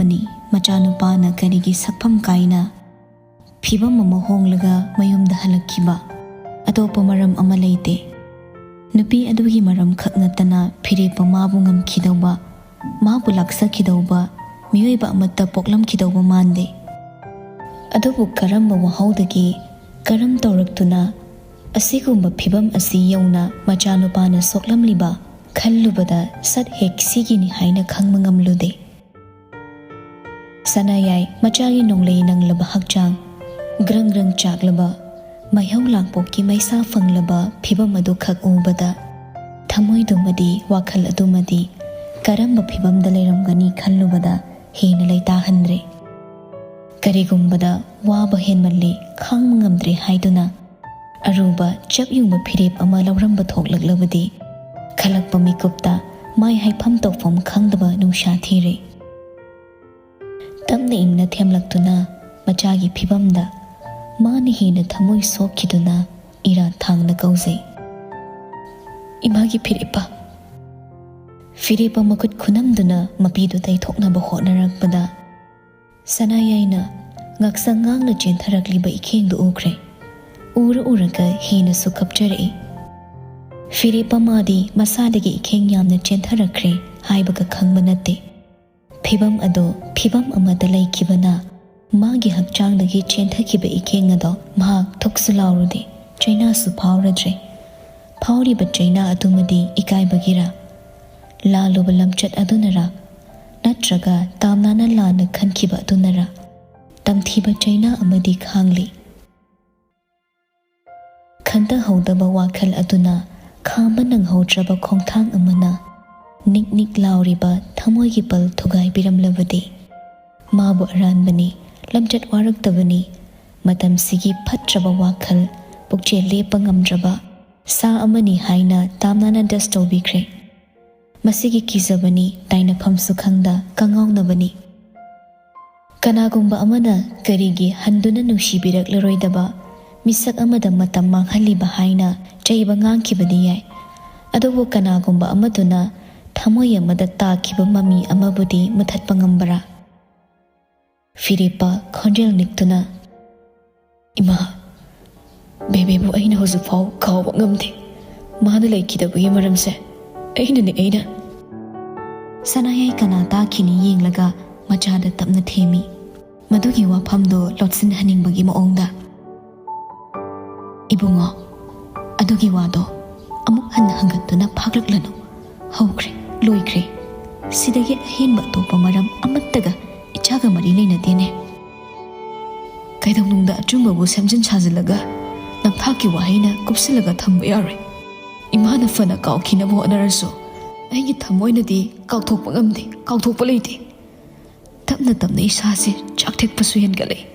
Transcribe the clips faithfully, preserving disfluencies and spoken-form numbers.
ꯃꯆꯥꯅꯨꯄꯥꯅ ꯀꯔꯤꯒꯤ ꯁꯛꯐꯝ ꯀꯥꯏꯅ ꯐꯤꯕꯝ ꯑꯃ ꯍꯣꯡꯂꯒ ꯃꯌꯨꯝꯗ ꯍꯜꯂꯛꯈꯤꯕ? ꯑꯇꯣꯞꯄ ꯃꯔꯝ ꯑꯃ ꯂꯩꯇꯦ꯫ ꯅꯨꯄꯤ ꯑꯗꯨꯒꯤ ꯃꯔꯝ ꯈꯛ ꯅꯠꯇꯅ ꯐꯤꯔꯦꯞꯄ ꯃꯥꯕꯨ ꯉꯝꯈꯤꯗꯧꯕ, ꯃꯥꯕꯨ ꯂꯥꯛꯆꯈꯤꯗꯧꯕ ꯃꯤꯑꯣꯏꯕ ꯑꯃꯠꯇ ꯄꯣꯛꯂꯝꯈꯤꯗꯧꯕ ꯃꯥꯟꯗꯦ꯫ ꯑꯗꯨꯕꯨ ꯀꯔꯝꯕ ꯋꯥꯍꯧꯗꯒꯤ, ꯀꯔꯝ ꯇꯧꯔꯛꯇꯨꯅ ꯑꯁꯤꯒꯨꯝꯕ ꯐꯤꯕꯝ ꯑꯁꯤ ꯌꯧꯅ ꯃꯆꯥꯅꯨꯄꯥꯅ ꯁꯣꯛꯂꯝꯂꯤꯕ ꯈꯜꯂꯨꯕꯗ ꯁꯠ ꯍꯦꯛ ꯁꯤꯒꯤꯅꯤ ꯍꯥꯏꯅ ꯈꯪꯕ ꯉꯝꯂꯨꯗꯦ꯫ ꯁꯅꯥꯌꯥꯏ ꯃꯆꯥꯒꯤ ꯅꯣꯡꯂꯩ ꯅꯪꯂꯕ ꯍꯛꯆꯥꯡ, ꯒ꯭ꯔꯪ ꯒ꯭ꯔꯪ ꯆꯥꯛꯂꯕ, ꯃꯩꯍꯧ ꯂꯥꯡꯄꯣꯛꯀꯤ ꯃꯩꯁꯥ ꯐꯪꯂꯕ ꯐꯤꯕꯝ ꯑꯗꯨꯈꯛ ꯎꯕꯗ ꯊꯃꯣꯏꯗꯨꯃꯗꯤ, ꯋꯥꯈꯜ ꯑꯗꯨꯃꯗꯤ ꯀꯔꯝꯕ ꯐꯤꯕꯝꯗ ꯂꯩꯔꯝꯒꯅꯤ ꯈꯜꯂꯨꯕꯗ ꯍꯦꯟꯅ ꯂꯩꯇꯥꯍꯟꯗ꯭ꯔꯦ꯫ ꯀꯔꯤꯒꯨꯝꯕꯗ ꯋꯥꯕ ꯍꯦꯟꯃꯜꯂꯦ, ꯈꯥꯡꯕ ꯉꯝꯗ꯭ꯔꯦ ꯍꯥꯏꯗꯨꯅ ꯑꯔꯨꯕ ꯆꯞ ꯌꯨꯡꯕ ꯐꯤꯔꯦꯞ ꯑꯃ ꯂꯧꯔꯝꯕ ꯊꯣꯛꯂꯛꯂꯕꯗꯤ ꯈꯜꯂꯛꯄ ꯃꯤꯀꯨꯞꯇ ꯃꯥꯏ ꯍꯥꯏꯐꯝ ꯇꯧꯐꯝ ꯈꯪꯗꯕ ꯅꯨꯡꯁꯥ ꯊꯤꯔꯦ꯫ ꯇꯞꯅ ꯏꯪꯅ ꯊꯦꯝꯂꯛꯇꯨꯅ ꯃꯆꯥꯒꯤ ꯐꯤꯕꯝꯗ ꯃꯥꯅ ꯍꯦꯟꯅ ꯊꯃꯣꯏ ꯁꯣꯛꯈꯤꯗꯨꯅ ꯏꯔꯥꯠ ꯊꯥꯡꯅ ꯀꯧꯖꯩ꯫ "ꯏꯃꯥꯒꯤ ꯐꯤꯔꯦꯞꯄ!" ꯐꯤꯔꯦꯞꯄ ꯃꯈꯨꯠ ꯈꯨꯅꯝꯗꯨꯅ ꯃꯄꯤꯗꯨ ꯇꯩꯊꯣꯛꯅꯕ ꯍꯣꯠꯅꯔꯛꯄꯗ ꯁꯅꯥꯌꯥꯏꯅ ꯉꯥꯛꯁꯪ ꯉꯥꯡꯅ ꯆꯦꯟꯊꯔꯛꯂꯤꯕ ꯏꯈꯦꯡꯗꯨ ꯎꯈ꯭ꯔꯦ꯫ ꯎꯔ ꯎꯔꯒ ꯍꯦꯟꯅꯁꯨ ꯀꯞꯆꯔꯛꯏ꯫ ꯐꯤꯔꯦꯞꯄ ꯃꯥꯗꯤ ꯃꯁꯥꯗꯒꯤ ꯏꯈꯦꯡ ꯌꯥꯝꯅ ꯆꯦꯟꯊꯔꯛꯈ꯭ꯔꯦ ꯍꯥꯏꯕꯒ ꯈꯪꯕ ꯅꯠꯇꯦ꯫ ꯐꯤꯕꯝ ꯑꯗꯨ ꯐꯤꯕꯝ ꯑꯃꯗ ꯂꯩꯈꯤꯕꯅ ꯃꯥꯒꯤ ꯍꯛꯆꯥꯡꯗꯒꯤ ꯆꯦꯟꯊꯈꯤꯕ ꯏꯈꯦꯡ ꯑꯗꯣ ꯃꯍꯥꯛ ꯊꯨꯛꯁꯨ ꯂꯥꯎꯔꯨꯗꯦ, ꯆꯩꯅꯥꯁꯨ ꯐꯥꯎꯔꯗ꯭ꯔꯦ꯫ ꯐꯥꯎꯔꯤꯕ ꯆꯩꯅꯥ ꯑꯗꯨꯃꯗꯤ ꯏꯀꯥꯏꯕꯒꯤꯔꯥ? ꯂꯥꯜꯂꯨꯕ ꯂꯝꯆꯠ ꯑꯗꯨꯅꯔꯥ? ꯅꯠꯇ꯭ꯔꯒ ꯇꯥꯝꯅꯥꯅ ꯂꯥꯟꯅ ꯈꯟꯈꯤꯕ ꯑꯗꯨꯅꯔꯥ? ꯇꯝꯊꯤꯕ ꯆꯩꯅꯥ ꯑꯃꯗꯤ ꯈꯥꯡꯂꯤ꯫ ꯈꯟꯊꯍꯧꯗꯕ ꯋꯥꯈꯜ ꯑꯗꯨꯅ ꯈꯥꯝꯕ ꯅꯪꯍꯧꯗ꯭ꯔꯕ ꯈꯣꯡꯊꯥꯡ ꯑꯃꯅ ꯅꯤꯛ ꯅꯤꯛ ꯂꯥꯎꯔꯤꯕ ꯊꯃꯣꯏꯒꯤ ꯄꯜ ꯊꯨꯒꯥꯏꯕꯤꯔꯝꯂꯕꯗꯤ? ꯃꯥꯕꯨ ꯑꯔꯥꯟꯕꯅꯤ, ꯂꯝꯆꯠ ꯋꯥꯔꯛꯇꯕꯅꯤ, ꯃꯇꯝꯁꯤꯒꯤ ꯐꯠꯇ꯭ꯔꯕ ꯋꯥꯈꯜ, ꯄꯨꯛꯆꯦꯜ ꯂꯦꯞꯄ ꯉꯝꯗ꯭ꯔꯕ ꯁꯥ ꯑꯃꯅꯤ ꯍꯥꯏꯅ ꯇꯥꯝꯅꯥꯅ ꯗꯁ ꯇꯧꯕꯤꯈ꯭ꯔꯦ꯫ ꯃꯁꯤꯒꯤ ꯀꯤꯖꯕꯅꯤ, ꯇꯥꯏꯅꯐꯝꯁꯨ ꯈꯪꯗ ꯀꯉꯥꯎꯅꯕꯅꯤ꯫ ꯀꯅꯥꯒꯨꯝꯕ ꯑꯃꯅ ꯀꯔꯤꯒꯤ ꯍꯟꯗꯨꯅ ꯅꯨꯡꯁꯤꯕꯤꯔꯛꯂꯔꯣꯏꯗꯕ ꯃꯤꯁꯛ ꯑꯃꯗ ꯃꯇꯝ ꯃꯥꯡꯍꯜꯂꯤꯕ ꯍꯥꯏꯅ ꯆꯩꯕ ꯉꯥꯡꯈꯤꯕꯗꯤ ꯌꯥꯏ, ꯑꯗꯨꯕꯨ ꯀꯅꯥꯒꯨꯝꯕ ꯑꯃꯗꯨꯅ ꯊꯃꯣꯏ ꯑꯃꯗ ꯇꯥꯈꯤꯕ ꯃꯃꯤ ꯑꯃꯕꯨꯗꯤ ꯃꯨꯊꯠꯄ ꯉꯝꯕ꯭ꯔꯥ? ꯐꯤꯔꯦꯞꯄ ꯈꯣꯟꯖꯦꯜ ꯅꯤꯛꯇꯨꯅ, "ꯏꯃꯥ, ꯕꯦꯕꯦꯕꯨ ꯑꯩꯅ ꯍꯧꯖꯤꯛꯐꯥꯎ ꯀꯥꯎꯕ ꯉꯝꯗꯦ꯫ ꯃꯥꯅ ꯂꯩꯈꯤꯗꯕꯒꯤ ꯃꯔꯝꯁꯦ ꯑꯩꯅꯅꯦ, ꯑꯩꯅ꯫" ꯁꯅꯥꯌꯥꯏ ꯀꯅꯥ ꯇꯥꯈꯤꯅꯤ ꯌꯦꯡꯂꯒ ꯃꯆꯥꯗ ꯇꯞꯅ ꯊꯦꯝꯃꯤ, ꯃꯗꯨꯒꯤ ꯋꯥꯐꯝꯗꯣ ꯂꯣꯠꯁꯤꯟꯍꯟꯅꯤꯡꯕꯒꯤ ꯃꯑꯣꯡꯗ꯫ "ꯏꯕꯨꯡꯉꯣ, ꯑꯗꯨꯒꯤ ꯋꯥꯗꯣ ꯑꯃꯨꯛ ꯍꯟꯅ ꯍꯪꯒꯠꯇꯨꯅ ꯐꯥꯒꯠꯂꯛꯂꯅꯨ꯫ ꯍꯧꯈ꯭ꯔꯦ, ꯂꯣꯏꯈ꯭ꯔꯦ꯫ ꯁꯤꯗꯒꯤ ꯑꯍꯦꯟꯕ ꯑꯇꯣꯞꯄ ꯃꯔꯝ ꯑꯃꯠꯇꯒ ꯏꯆꯥꯒ ꯃꯔꯤ ꯂꯩꯅꯗꯦꯅꯦ꯫ ꯀꯩꯗꯧꯅꯨꯡꯗ ꯑꯆꯨꯝꯕꯕꯨ ꯁꯦꯝꯖꯤꯟ ꯁꯥꯖꯤꯜꯂꯒ ꯅꯝꯊꯥꯛꯀꯤ ꯋꯥꯍꯩꯅ ꯀꯨꯞꯁꯤꯜꯂꯒ ꯊꯝꯕ ꯌꯥꯔꯣꯏ꯫ ꯏꯃꯥꯅ ꯐꯅ ꯀꯥꯎꯈꯤꯅꯕ ꯍꯣꯠꯅꯔꯁꯨ, ꯑꯩꯒꯤ ꯊꯃꯣꯏꯅꯗꯤ ꯀꯥꯎꯊꯣꯛꯄ ꯉꯝꯗꯦ, ꯀꯥꯎꯊꯣꯛꯄ ꯂꯩꯇꯦ꯫ ꯇꯞꯅ ꯇꯞꯅ ꯏꯁꯥꯁꯦ ꯆꯥꯛꯊꯦꯛꯄꯁꯨ ꯍꯦꯟꯒꯠꯂꯛꯏ꯫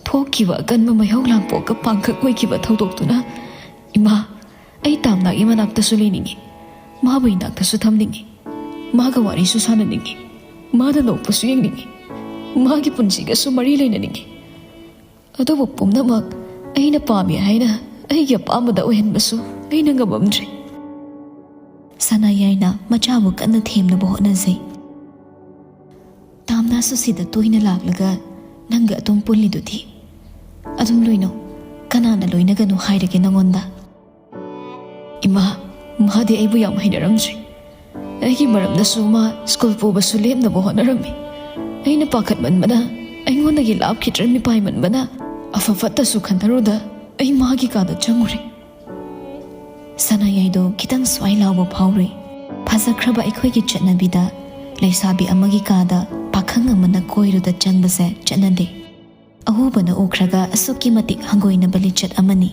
ꯊꯣꯛꯈꯤꯕ ꯑꯀꯟꯕ ꯃꯩꯍꯧ ꯂꯥꯡꯄꯣꯛꯀ ꯄꯥꯡꯈꯛ ꯑꯣꯏꯈꯤꯕ ꯊꯧꯗꯣꯛꯇꯨꯅ, ꯏꯃꯥ, ꯑꯩ ꯇꯥꯝꯅꯥꯒꯤ ꯃꯅꯥꯛꯇꯁꯨ ꯂꯩꯅꯤꯡꯏ, ꯃꯥꯕꯨ ꯏꯅꯥꯛꯇꯁꯨ ꯊꯝꯅꯤꯡꯏ, ꯃꯥꯒ ꯋꯥꯔꯤꯁꯨ ꯁꯥꯟꯅꯅꯤꯡꯏ, ꯃꯥꯅ ꯅꯣꯛꯄꯁꯨ ꯌꯦꯡꯅꯤꯡꯏ, ꯃꯥꯒꯤ ꯄꯨꯟꯁꯤꯒꯁꯨ ꯃꯔꯤ ꯂꯩꯅꯅꯤꯡꯏ꯫ ꯑꯗꯨꯕꯨ ꯄꯨꯝꯅꯃꯛ ꯑꯩꯅ ꯄꯥꯝꯃꯤ ꯍꯥꯏꯅ ꯑꯩꯒꯤ ꯑꯄꯥꯝꯕꯗ ꯑꯣꯏꯍꯟꯕꯁꯨ ꯑꯩꯅ ꯉꯝꯃꯝꯗ꯭ꯔꯦ꯫" ꯁꯅꯥꯌꯥꯏꯅ ꯃꯆꯥꯕꯨ ꯀꯟꯅ ꯊꯦꯝꯅꯕ ꯍꯣꯠꯅꯖꯩ꯫ "ꯇꯥꯝꯅꯥꯁꯨ ꯁꯤꯗ ꯇꯣꯏꯅ ꯂꯥꯛꯂꯒ ꯅꯪꯒ ꯑꯗꯨꯝ ꯄꯨꯜꯂꯤꯗꯨꯗꯤ꯫ ꯑꯗꯨꯝ ꯂꯣꯏꯅꯧ, ꯀꯅꯥꯅ ꯂꯣꯏꯅꯒꯅꯨ ꯍꯥꯏꯔꯒꯦ ꯅꯉꯣꯟꯗ?" "ꯏꯃꯥ, ꯃꯥꯗꯤ ꯑꯩꯕꯨ ꯌꯥꯝ ꯍꯩꯅꯔꯝꯗ꯭ꯔꯦ꯫ ꯑꯩꯒꯤ ꯃꯔꯝꯗꯁꯨ ꯃꯥ ꯁ꯭ꯀꯨꯜ ꯄꯨꯕꯁꯨ ꯂꯦꯞꯅꯕ ꯍꯣꯠꯅꯔꯝꯃꯤ꯫ ꯑꯩꯅ ꯄꯥꯈꯠꯃꯟꯕꯅ, ꯑꯩꯉꯣꯟꯗꯒꯤ ꯂꯥꯞꯈꯤꯗ꯭ꯔꯦ ꯃꯤꯄꯥꯏꯃꯟꯕꯅ, ꯑꯐ ꯐꯠꯇꯁꯨ ꯈꯟꯊꯔꯨꯗ ꯑꯩ ꯃꯥꯒꯤ ꯀꯥꯗ ꯆꯪꯉꯨꯔꯦ꯫" ꯁꯅꯥꯌꯥꯏꯗꯣ ꯈꯤꯇꯪ ꯁ꯭ꯋꯥꯏ ꯂꯥꯎꯕ ꯐꯥꯎꯔꯨꯏ꯫ ꯐꯖꯈ꯭ꯔꯕ ꯑꯩꯈꯣꯏꯒꯤ ꯆꯠꯅꯕꯤꯗ ꯂꯩꯁꯥꯕꯤ ꯑꯃꯒꯤ ꯀꯥꯗ ꯄꯥꯈꯪ ꯑꯃꯅ ꯀꯣꯏꯔꯨꯗ ꯆꯪꯕꯁꯦ ꯆꯠꯅꯗꯦ꯫ ꯑꯎꯕꯅ ꯎꯈ꯭ꯔꯒ ꯑꯁꯨꯛꯀꯤ ꯃꯇꯤꯛ ꯍꯪꯒꯣꯏꯅꯕ ꯂꯤꯆꯠ ꯑꯃꯅꯤ꯫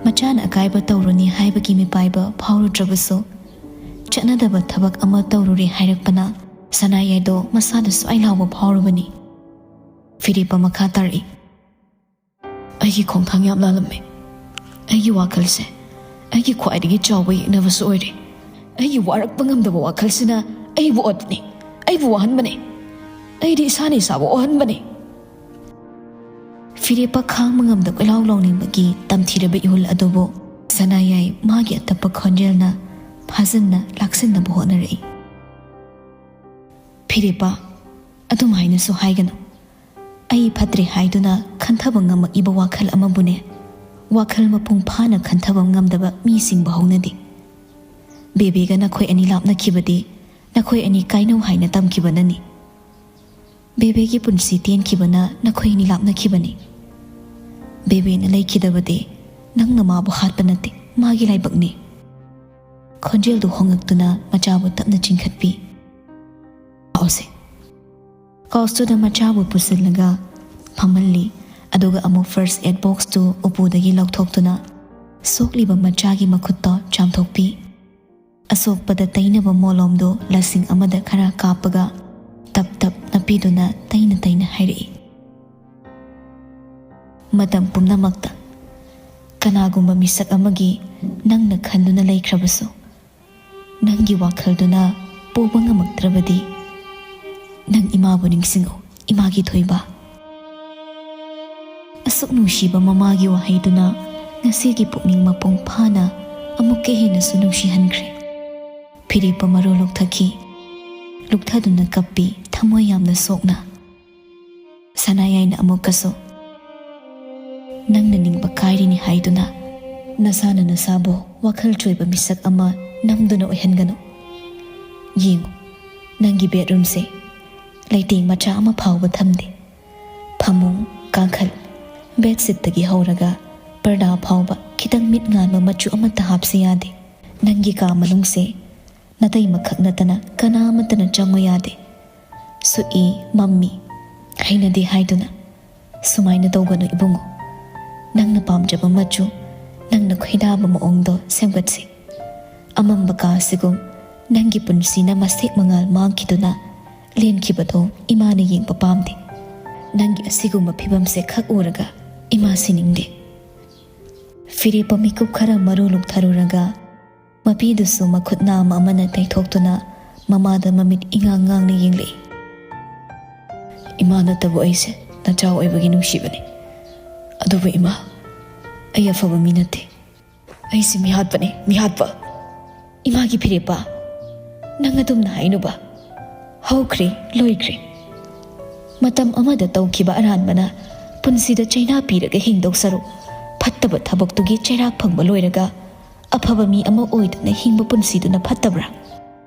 ꯃꯆꯥꯅ ꯑꯀꯥꯏꯕ ꯇꯧꯔꯨꯅꯤ ꯍꯥꯏꯕꯒꯤ ꯃꯤꯄꯥꯏꯕ ꯐꯥꯎꯔꯨꯗ꯭ꯔꯕꯁꯨ, ꯆꯠꯅꯗꯕ ꯊꯕꯛ ꯑꯃ ꯇꯧꯔꯨꯔꯦ ꯍꯥꯏꯔꯛꯄꯅ ꯁꯅꯥꯌꯥꯏꯗꯣ ꯃꯁꯥꯗ ꯁ꯭ꯋꯥꯏ ꯂꯥꯎꯕ ꯐꯥꯎꯔꯨꯕꯅꯤ꯫ ꯐꯤꯔꯦꯞꯄ ꯃꯈꯥ ꯇꯥꯔꯛꯏ, "ꯑꯩꯒꯤ ꯈꯣꯡꯊꯥꯡ ꯌꯥꯝ ꯂꯥꯜꯂꯝꯃꯦ꯫ ꯑꯩꯒꯤ ꯋꯥꯈꯜꯁꯦ ꯑꯩꯒꯤ ꯈ꯭ꯋꯥꯏꯗꯒꯤ ꯆꯥꯎꯕ ꯌꯦꯛꯅꯕꯁꯨ ꯑꯣꯏꯔꯦ꯫ ꯑꯩꯒꯤ ꯋꯥꯔꯛꯄ ꯉꯝꯗꯕ ꯋꯥꯈꯜꯁꯤꯅ ꯑꯩꯕꯨ ꯑꯣꯠꯄꯅꯤ, ꯑꯩꯕꯨ ꯋꯥꯍꯟꯕꯅꯤ꯫ ꯑꯩꯗꯤ ꯏꯁꯥꯅ ꯏꯁꯥꯕꯨ ꯋꯥꯍꯟꯕꯅꯤ꯫" ꯐꯤꯔꯦꯞꯄ ꯈꯥꯡꯕ ꯉꯝꯗ ꯀꯣꯏꯂꯥꯎ ꯂꯥꯎꯅꯤꯡꯕꯒꯤ ꯇꯝꯊꯤꯔꯕ ꯏꯍꯨꯜ ꯑꯗꯨꯕꯨ ꯁꯅꯥꯌꯥꯏ ꯃꯥꯒꯤ ꯑꯇꯞꯄ ꯈꯣꯟꯖꯦꯜꯅ ꯐꯥꯖꯟꯅ ꯂꯥꯛꯁꯤꯟꯅꯕ ꯍꯣꯠꯅꯔꯛꯏ꯫ "ꯐꯤꯔꯦꯞꯄ, ꯑꯗꯨꯝꯍꯥꯏꯅꯁꯨ ꯍꯥꯏꯒꯅꯨ꯫ ꯑꯩ ꯐꯠꯇ꯭ꯔꯦ ꯍꯥꯏꯗꯨꯅ ꯈꯟꯊꯕ ꯉꯝꯃꯛꯏꯕ ꯋꯥꯈꯜ ꯑꯃꯕꯨꯅꯦ, ꯋꯥꯈꯜ ꯃꯄꯨꯡ ꯐꯥꯅ ꯈꯟꯊꯕ ꯉꯝꯗꯕ ꯃꯤꯁꯤꯡꯕꯨ ꯍꯧꯅꯗꯦ꯫ ꯕꯦꯕꯦꯒ ꯅꯈꯣꯏ ꯑꯅꯤ ꯂꯥꯞꯅꯈꯤꯕꯗꯤ ꯅꯈꯣꯏ ꯑꯅꯤ ꯀꯥꯏꯅꯧ ꯍꯥꯏꯅ ꯇꯝꯈꯤꯕꯅꯅꯤ꯫ ꯕꯦꯕꯦꯒꯤ ꯄꯨꯟꯁꯤ ꯇꯦꯟꯈꯤꯕꯅ ꯅꯈꯣꯏ ꯑꯅꯤ ꯂꯥꯞꯅꯈꯤꯕꯅꯤ꯫ ꯕꯦꯕꯦꯅ ꯂꯩꯈꯤꯗꯕꯗꯤ ꯅꯪꯅ ꯃꯥꯕꯨ ꯍꯥꯠꯄ ꯅꯠꯇꯦ, ꯃꯥꯒꯤ ꯂꯥꯏꯕꯛꯅꯤ꯫ ꯈꯣꯟꯖꯦꯜꯗꯨ ꯍꯣꯡꯉꯛꯇꯨꯅ ꯃꯆꯥꯕꯨ ꯇꯞꯅ ꯆꯤꯡꯈꯠꯄꯤ꯫ "ꯂꯥꯛꯑꯣꯁꯦ꯫" ꯀꯥꯎꯁꯇꯨꯗ ꯃꯆꯥꯕꯨ ꯄꯨꯁꯤꯜꯂꯒ ꯐꯝꯍꯜꯂꯤ, ꯑꯗꯨꯒ ꯑꯃꯨꯛ ꯐꯥꯔꯁ ꯑꯦꯗ ꯕꯣꯛꯁꯇꯨ ꯎꯄꯨꯗꯒꯤ ꯂꯧꯊꯣꯛꯇꯨꯅ ꯁꯣꯛꯂꯤꯕ ꯃꯆꯥꯒꯤ ꯃꯈꯨꯠꯇꯣ ꯆꯥꯝꯊꯣꯛꯄꯤ꯫ ꯑꯁꯣꯛꯄꯗ ꯇꯩꯅꯕ ꯃꯣꯂꯣꯝꯗꯨ ꯂꯁꯤꯡ ꯑꯃꯗ ꯈꯔ ꯀꯥꯞꯄꯒ ꯇꯞ ꯇꯞ ꯅꯞꯄꯤꯗꯨꯅ ꯇꯩꯅ ꯇꯩꯅ ꯍꯥꯏꯔꯛꯏ, "ꯃꯇꯝ ꯄꯨꯝꯅꯃꯛꯇ ꯀꯅꯥꯒꯨꯝꯕ ꯃꯤꯁꯛ ꯑꯃꯒꯤ ꯅꯪꯅ ꯈꯟꯗꯨꯅ ꯂꯩꯈ꯭ꯔꯕꯁꯨ, ꯅꯪꯒꯤ ꯋꯥꯈꯜꯗꯨꯅ ꯄꯨꯕ ꯉꯝꯃꯛꯇ꯭ꯔꯕꯗꯤ, ꯅꯪ ꯏꯃꯥꯕꯨ ꯅꯤꯡꯁꯤꯡꯉꯨ, ꯏꯃꯥꯒꯤ ꯊꯣꯏꯕ꯫" ꯑꯁꯨꯛ ꯅꯨꯡꯁꯤꯕ ꯃꯃꯥꯒꯤ ꯋꯥꯍꯩꯗꯨꯅ ꯉꯁꯤꯒꯤ ꯄꯨꯛꯅꯤꯡ ꯃꯄꯨꯡ ꯐꯥꯅ ꯑꯃꯨꯛꯀ ꯍꯦꯟꯅꯁꯨ ꯅꯨꯡꯁꯤꯍꯟꯈ꯭ꯔꯦ꯫ ꯐꯤꯔꯦꯞꯄ ꯃꯔꯨ ꯂꯨꯛꯊꯈꯤ꯫ ꯂꯨꯛꯊꯗꯨꯅ ꯀꯞꯄꯤ, ꯊꯃꯣꯏ ꯌꯥꯝꯅ ꯁꯣꯛꯅ꯫ ꯁꯅꯥꯌꯥꯏꯅ ꯑꯃꯨꯛꯀꯁꯨ, "ꯅꯪꯅ ꯅꯤꯡꯕ ꯀꯥꯏꯔꯤꯅꯤ ꯍꯥꯏꯗꯨꯅ ꯅꯁꯥꯅ ꯅꯁꯥꯕꯨ ꯋꯥꯈꯜ ꯆꯣꯏꯕ ꯃꯤꯁꯛ ꯑꯃ ꯅꯝꯗꯨꯅ ꯑꯣꯏꯍꯟꯒꯅꯨ꯫ ꯌꯦꯡꯉꯨ, ꯅꯪꯒꯤ ꯕꯦꯗꯔꯨꯝꯁꯦ ꯂꯩꯇꯦꯡ ꯃꯆꯥ ꯑꯃ ꯐꯥꯎꯕ ꯊꯝꯗꯦ꯫ ꯐꯃꯨꯡ, ꯀꯥꯡꯈꯜ, ꯕꯦꯗꯁꯤꯠꯇꯒꯤ ꯍꯧꯔꯒ ꯄꯔꯗꯥ ꯐꯥꯎꯕ ꯈꯤꯇꯪ ꯃꯤꯠ ꯉꯥꯟꯕ ꯃꯆꯨ ꯑꯃꯠꯇ ꯍꯥꯞꯁꯤ ꯌꯥꯗꯦ꯫ ꯅꯪꯒꯤ ꯀꯥ ꯃꯅꯨꯡꯁꯦ ꯅꯇꯩꯃꯈꯛ ꯅꯠꯇꯅ ꯀꯅꯥ ꯑꯃꯠꯇꯅ ꯆꯪꯉꯨ ꯌꯥꯗꯦ꯫ ꯁꯨꯛꯏ, ꯃꯝꯃꯤ, ꯍꯩꯅꯗꯦ ꯍꯥꯏꯗꯨꯅ ꯁꯨꯃꯥꯏꯅ ꯇꯧꯒꯅꯨ ꯏꯕꯨꯡꯉꯣ꯫ ꯅꯪꯅ ꯄꯥꯝꯖꯕ ꯃꯆꯨ, ꯅꯪꯅ ꯈꯣꯏꯗꯥꯕ ꯃꯑꯣꯡꯗꯣ ꯁꯦꯝꯒꯠꯁꯤ꯫ ꯑꯃꯝꯕ ꯀꯥ ꯑꯁꯤꯒꯨꯝ ꯅꯪꯒꯤ ꯄꯨꯟꯁꯤꯅ ꯃꯁꯦꯛ ꯃꯉꯥꯜ ꯃꯥꯡꯈꯤꯗꯨꯅ ꯂꯦꯟꯈꯤꯕꯗꯣ ꯏꯃꯥꯅ ꯌꯦꯡꯕ ꯄꯥꯝꯗꯦ꯫ ꯅꯪꯒꯤ ꯑꯁꯤꯒꯨꯝꯕ ꯐꯤꯕꯝꯁꯦ ꯈꯛ ꯎꯔꯒ ꯏꯃꯥ ꯁꯤꯅꯤꯡꯗꯦ꯫" ꯐꯤꯔꯦꯞꯄ ꯃꯤꯀꯨꯞ ꯈꯔ ꯃꯔꯨ ꯂꯨꯛꯊꯔꯨꯔꯒ ꯃꯄꯤꯗꯨꯁꯨ ꯃꯈꯨꯠ ꯅꯥꯝꯃ ꯑꯃꯅ ꯇꯩꯊꯣꯛꯇꯨꯅ ꯃꯃꯥꯗ ꯃꯃꯤꯠ ꯏꯉꯥꯡ ꯉꯥꯡꯅ ꯌꯦꯡꯂꯛꯏ꯫ "ꯏꯃꯥ ꯅꯠꯇꯕꯨ ꯑꯩꯁꯦ ꯅꯆꯥ ꯑꯣꯏꯕꯒꯤ ꯅꯨꯡꯁꯤꯕꯅꯤ꯫ ꯑꯗꯨꯕꯨ ꯏꯃꯥ, ꯑꯩ ꯑꯐꯕ ꯃꯤ ꯅꯠꯇꯦ꯫ ꯑꯩꯁꯦ ꯃꯤꯍꯥꯠꯄꯅꯤ, ꯃꯤꯍꯥꯠꯄ꯫ ꯏꯃꯥꯒꯤ ꯐꯤꯔꯦꯞꯄ, ꯅꯪ ꯑꯗꯨꯝꯅ ꯍꯥꯏꯅꯨꯕ꯫ ꯍꯧꯈ꯭ꯔꯦ, ꯂꯣꯏꯈ꯭ꯔꯦ꯫ ꯃꯇꯝ ꯑꯃꯗ ꯇꯧꯈꯤꯕ ꯑꯔꯥꯟꯕꯅ ꯄꯨꯟꯁꯤꯗ ꯆꯩꯅꯥ ꯄꯤꯔꯒ ꯍꯤꯡꯗꯧ ꯁꯔꯨꯛ, ꯐꯠꯇꯕ ꯊꯕꯛꯇꯨꯒꯤ ꯆꯩꯔꯥꯛ ꯐꯪꯕ ꯂꯣꯏꯔꯒ ꯑꯐꯕ ꯃꯤ ꯑꯃ ꯑꯣꯏꯗꯨꯅ ꯍꯤꯡꯕ ꯄꯨꯟꯁꯤꯗꯨꯅ ꯐꯠꯇꯕ꯭ꯔꯥ?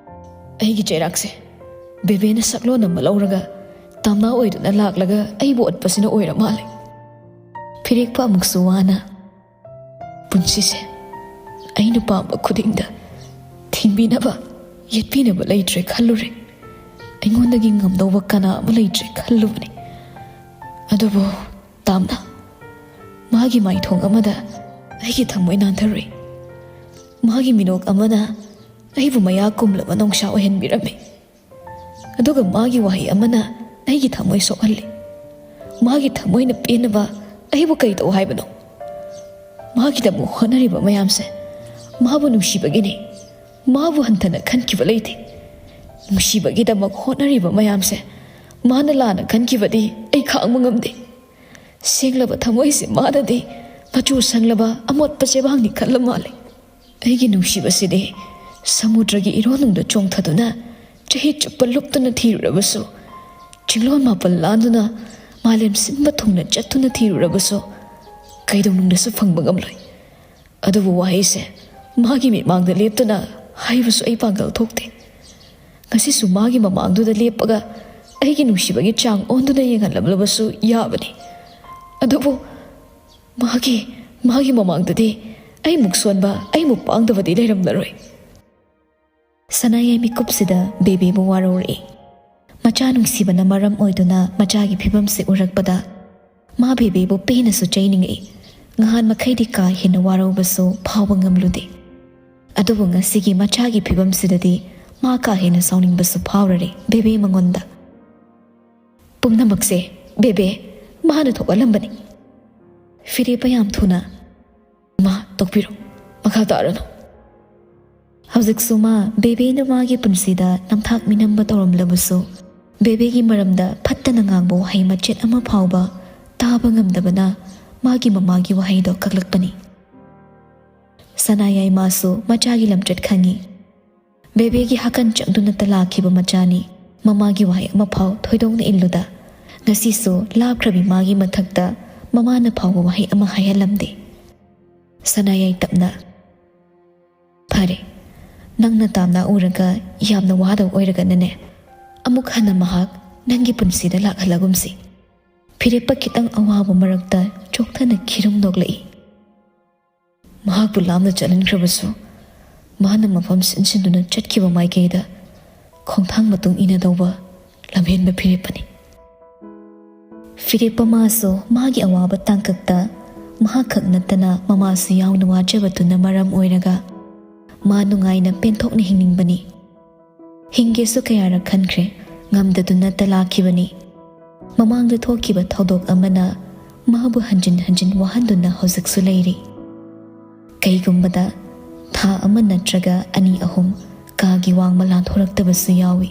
ꯑꯩꯒꯤ ꯆꯩꯔꯥꯛꯁꯦ ꯕꯦꯕꯦꯅ ꯁꯛꯂꯣꯟ ꯑꯃ ꯂꯧꯔꯒ ꯇꯝꯅꯥ ꯑꯣꯏꯗꯨꯅ ꯂꯥꯛꯂꯒ ꯑꯩꯕꯨ ꯑꯣꯠꯄꯁꯤꯅ ꯑꯣꯏꯔ ꯃꯥꯜꯂꯦ꯫ ꯐꯤꯔꯦꯛꯄ ꯑꯃꯨꯛꯁꯨ ꯋꯥꯅ ꯄꯨꯟꯁꯤꯁꯦ ꯑꯩꯅ ꯄꯥꯝꯕ ꯈꯨꯗꯤꯡꯗ ꯊꯤꯡꯕꯤꯅꯕ, ꯌꯦꯠꯄꯤꯅꯕ ꯂꯩꯇ꯭ꯔꯦ ꯈꯜꯂꯨꯔꯦ꯫ ꯑꯩꯉꯣꯟꯗꯒꯤ ꯉꯝꯗꯧꯕ ꯀꯅꯥ ꯑꯃ ꯂꯩꯇ꯭ꯔꯦ ꯈꯜꯂꯨꯕꯅꯤ꯫ ꯑꯗꯨꯕꯨ ꯇꯥꯝꯅ ꯃꯥꯒꯤ ꯃꯥꯏꯊꯣꯡ ꯑꯃꯗ ꯑꯩꯒꯤ ꯊꯃꯣꯏ ꯅꯥꯟꯊꯔꯨꯏ꯫ ꯃꯥꯒꯤ ꯃꯤꯅꯣꯛ ꯑꯃꯅ ꯑꯩꯕꯨ ꯃꯌꯥ ꯀꯨꯝꯂꯕ ꯅꯣꯡꯁꯥ ꯑꯣꯏꯍꯟꯕꯤꯔꯝꯃꯤ꯫ ꯑꯗꯨꯒ ꯃꯥꯒꯤ ꯋꯥꯍꯩ ꯑꯃꯅ ꯑꯩꯒꯤ ꯊꯃꯣꯏ ꯁꯣꯛꯍꯜꯂꯤ꯫ ꯃꯥꯒꯤ ꯊꯃꯣꯏꯅ ꯄꯦꯟꯅꯕ ꯑꯩꯕꯨ ꯀꯩ ꯇꯧ ꯍꯥꯏꯕꯅꯣ? ꯃꯥꯒꯤꯗꯃꯛ ꯍꯣꯠꯅꯔꯤꯕ ꯃꯌꯥꯝꯁꯦ ꯃꯥꯕꯨ ꯅꯨꯡꯁꯤꯕꯒꯤꯅꯤ꯫ ꯃꯥꯕꯨ ꯍꯟꯊꯅ ꯈꯟꯈꯤꯕ ꯂꯩꯇꯦ꯫ ꯅꯨꯡꯁꯤꯕꯒꯤꯗꯃꯛ ꯍꯣꯠꯅꯔꯤꯕ ꯃꯌꯥꯝꯁꯦ ꯃꯥꯅ ꯂꯥꯟꯅ ꯈꯟꯈꯤꯕꯗꯤ ꯑꯩ ꯈꯥꯡꯕ ꯉꯝꯗꯦ꯫ ꯁꯦꯡꯂꯕ ꯊꯃꯣꯏꯁꯦ ꯃꯥꯅꯗꯤ ꯃꯆꯨ ꯁꯪꯂꯕ ꯑꯃꯣꯠꯄ ꯆꯦꯕꯥꯡꯅꯤ ꯈꯜꯂ ꯃꯥꯜꯂꯦ꯫ ꯑꯩꯒꯤ ꯅꯨꯡꯁꯤꯕꯁꯤꯗꯤ ꯁꯃꯨꯗ꯭ꯔꯒꯤ ꯏꯔꯣꯟꯅꯨꯡꯗ ꯆꯣꯡꯊꯗꯨꯅ ꯆꯍꯤ ꯆꯨꯞꯄ ꯂꯨꯞꯇꯨꯅ ꯊꯤꯔꯨꯔꯕꯁꯨ, ꯆꯤꯡꯂꯣꯟ ꯃꯥꯄꯜ ꯂꯥꯟꯗꯨꯅ ꯃꯥꯂꯦꯝ ꯁꯤꯟꯕ ꯊꯨꯡꯅ ꯆꯠꯇꯨꯅ ꯊꯤꯔꯨꯔꯕꯁꯨ, ꯀꯩꯗꯧꯅꯨꯡꯗꯁꯨ ꯐꯪꯕ ꯉꯝꯂꯣꯏ꯫ ꯑꯗꯨꯕꯨ ꯋꯥꯍꯩꯁꯦ ꯃꯥꯒꯤ ꯃꯤꯠꯃꯥꯡꯗ ꯂꯦꯞꯇꯨꯅ ꯍꯥꯏꯕꯁꯨ ꯑꯩ ꯄꯥꯡꯒꯜ ꯊꯣꯛꯇꯦ꯫ ꯉꯁꯤꯁꯨ ꯃꯥꯒꯤ ꯃꯃꯥꯡꯗꯨꯗ ꯂꯦꯞꯄꯒ ꯑꯩꯒꯤ ꯅꯨꯡꯁꯤꯕꯒꯤ ꯆꯥꯡ ꯑꯣꯟꯗꯨꯅ ꯌꯦꯡꯍꯜꯂꯝꯂꯕꯁꯨ ꯌꯥꯕꯅꯤ꯫ ꯑꯗꯨꯕꯨ ꯃꯥꯒꯤ, ꯃꯥꯒꯤ ꯃꯃꯥꯡꯗꯗꯤ ꯑꯩꯃꯨꯛ ꯁꯣꯟꯕ, ꯑꯩꯃꯨꯛ ꯄꯥꯡꯗꯕꯗꯤ ꯂꯩꯔꯝꯂꯔꯣꯏ꯫ ꯁꯅꯥꯌꯥꯏ ꯃꯤꯀꯨꯞꯁꯤꯗ ꯕꯦꯕꯦꯕꯨ ꯋꯥꯔꯧꯔꯛꯏ꯫ ꯃꯆꯥ ꯅꯨꯡꯁꯤꯕꯅ ꯃꯔꯝ ꯑꯣꯏꯗꯨꯅ ꯃꯆꯥꯒꯤ ꯐꯤꯕꯝꯁꯤ ꯎꯔꯛꯄꯗ ꯃꯥ ꯕꯦꯕꯦꯕꯨ ꯄꯦꯟꯅꯁꯨ ꯆꯩꯅꯤꯡꯉꯛꯏ꯫ ꯉꯍꯥꯟ ꯃꯈꯩꯗꯤ ꯀꯥ ꯍꯦꯟꯅ ꯋꯥꯔꯧꯕꯁꯨ ꯐꯥꯎꯕ ꯉꯝꯂꯨꯗꯦ꯫ ꯑꯗꯨꯕꯨ ꯉꯁꯤꯒꯤ ꯃꯆꯥꯒꯤ ꯐꯤꯕꯝꯁꯤꯗꯗꯤ ꯃꯥ ꯀꯥ ꯍꯦꯟꯅ ꯁꯥꯎꯅꯤꯡꯕꯁꯨ ꯐꯥꯎꯔꯔꯦ ꯕꯦꯕꯦ ꯃꯉꯣꯟꯗ꯫ ꯄꯨꯝꯅꯃꯛꯁꯦ ꯕꯦꯕꯦ ꯃꯥꯅ ꯊꯣꯛꯍꯜꯂꯝꯕꯅꯤ꯫ ꯐꯤꯔꯦꯞꯄ ꯌꯥꯝ ꯊꯨꯅ, "ꯃꯥ ꯇꯣꯛꯄꯤꯔꯣ, ꯃꯈꯥ ꯇꯥꯔꯅꯨ꯫" ꯍꯧꯖꯤꯛꯁꯨ ꯃꯥ ꯕꯦꯕꯦꯅ ꯃꯥꯒꯤ ꯄꯨꯟꯁꯤꯗ ꯅꯝꯊꯥꯛ ꯃꯤꯅꯝꯕ ꯇꯧꯔꯝꯂꯕꯁꯨ, ꯕꯦꯕꯦꯒꯤ ꯃꯔꯝꯗ ꯐꯠꯇꯅ ꯉꯥꯡꯕ ꯋꯥꯍꯩ ꯃꯆꯦꯠ ꯑꯃ ꯐꯥꯎꯕ ꯇꯥꯕ ꯉꯝꯗꯕꯅ ꯃꯥꯒꯤ ꯃꯃꯥꯒꯤ ꯋꯥꯍꯩꯗꯣ ꯀꯛꯂꯛꯄꯅꯤ꯫ ꯁꯅꯥꯌꯥꯏ ꯃꯥꯁꯨ ꯃꯆꯥꯒꯤ ꯂꯝꯆꯠ ꯈꯪꯏ꯫ ꯕꯦꯕꯦꯒꯤ ꯍꯥꯀꯟ ꯆꯪꯗꯨꯅꯇ ꯂꯥꯛꯈꯤꯕ ꯃꯆꯥꯅꯤ꯫ ꯃꯃꯥꯒꯤ ꯋꯥꯍꯩ ꯑꯃꯐꯥꯎ ꯊꯣꯏꯗꯣꯛꯅ ꯏꯜꯂꯨꯗ, ꯉꯁꯤꯁꯨ ꯂꯥꯞꯈ꯭ꯔꯕꯤ ꯃꯥꯒꯤ ꯃꯊꯛꯇ ꯃꯃꯥꯅ ꯐꯥꯎꯕ ꯋꯥꯍꯩ ꯑꯃ ꯍꯥꯏꯍꯜꯂꯝꯗꯦ꯫ ꯁꯅꯥꯌꯥꯏ ꯇꯞꯅ, "ꯐꯔꯦ, ꯅꯪꯅ ꯇꯥꯝꯅ ꯎꯔꯒ ꯌꯥꯝꯅ ꯋꯥꯗꯕ ꯑꯣꯏꯔꯒꯅꯅꯦ, ꯑꯃꯨꯛ ꯍꯟꯅ ꯃꯍꯥꯛ ꯅꯪꯒꯤ ꯄꯨꯟꯁꯤꯗ ꯂꯥꯛꯍꯜꯂꯒꯨꯝꯁꯤ꯫" ꯐꯤꯔꯦꯞꯄ ꯈꯤꯇꯪ ꯑꯋꯥꯕ ꯃꯔꯛꯇ ꯆꯣꯛꯊꯅ ꯈꯤꯔꯨꯝ ꯅꯣꯛꯂꯛꯏ꯫ ꯃꯍꯥꯛꯄꯨ ꯂꯥꯞꯅ ꯆꯠꯍꯟꯈ꯭ꯔꯕꯁꯨ, ꯃꯍꯥꯛꯅ ꯃꯐꯝ ꯁꯤꯟꯁꯤꯟꯗꯨꯅ ꯆꯠꯈꯤꯕ ꯃꯥꯏꯀꯩꯗ ꯈꯣꯡꯊꯥꯡ ꯃꯇꯨꯡ ꯏꯟꯅꯗꯧꯕ ꯂꯝꯍꯦꯟꯕ ꯐꯤꯔꯦꯞꯄꯅꯤ꯫ ꯐꯤꯔꯦꯞꯄ ꯃꯥꯁꯨ ꯃꯥꯒꯤ ꯑꯋꯥꯕ ꯇꯥꯡꯀꯛꯇ ꯃꯍꯥꯛꯈꯛ ꯅꯠꯇꯅ ꯃꯃꯥꯁꯨ ꯌꯥꯎꯅ ꯋꯥꯖꯕꯗꯨꯅ ꯃꯔꯝ ꯑꯣꯏꯔꯒ ꯃꯥ ꯅꯨꯡꯉꯥꯏꯅ ꯄꯦꯟꯊꯣꯛꯅ ꯍꯤꯡꯅꯤꯡꯕꯅꯤ꯫ ꯍꯤꯡꯒꯦꯁꯨ ꯀꯌꯥꯔꯛ ꯈꯟꯈ꯭ꯔꯦ, ꯉꯝꯗꯗꯨꯅꯇ ꯂꯥꯛꯈꯤꯕꯅꯤ꯫ ꯃꯃꯥꯡꯗ ꯊꯣꯛꯈꯤꯕ ꯊꯧꯗꯣꯛ ꯑꯃꯅ ꯃꯥꯕꯨ ꯍꯟꯖꯤꯟ ꯍꯟꯖꯤꯟ ꯋꯥꯍꯟꯗꯨꯅ ꯍꯧꯖꯤꯛꯁꯨ ꯂꯩꯔꯤ꯫ ꯀꯩꯒꯨꯝꯕꯗ ꯊꯥ ꯑꯃ ꯅꯠꯇ꯭ꯔꯒ ꯑꯅꯤ ꯑꯍꯨꯝ ꯀꯥꯒꯤ ꯋꯥꯡꯃ ꯂꯥꯟꯊꯣꯔꯛꯇꯕꯁꯨ ꯌꯥꯎꯏ꯫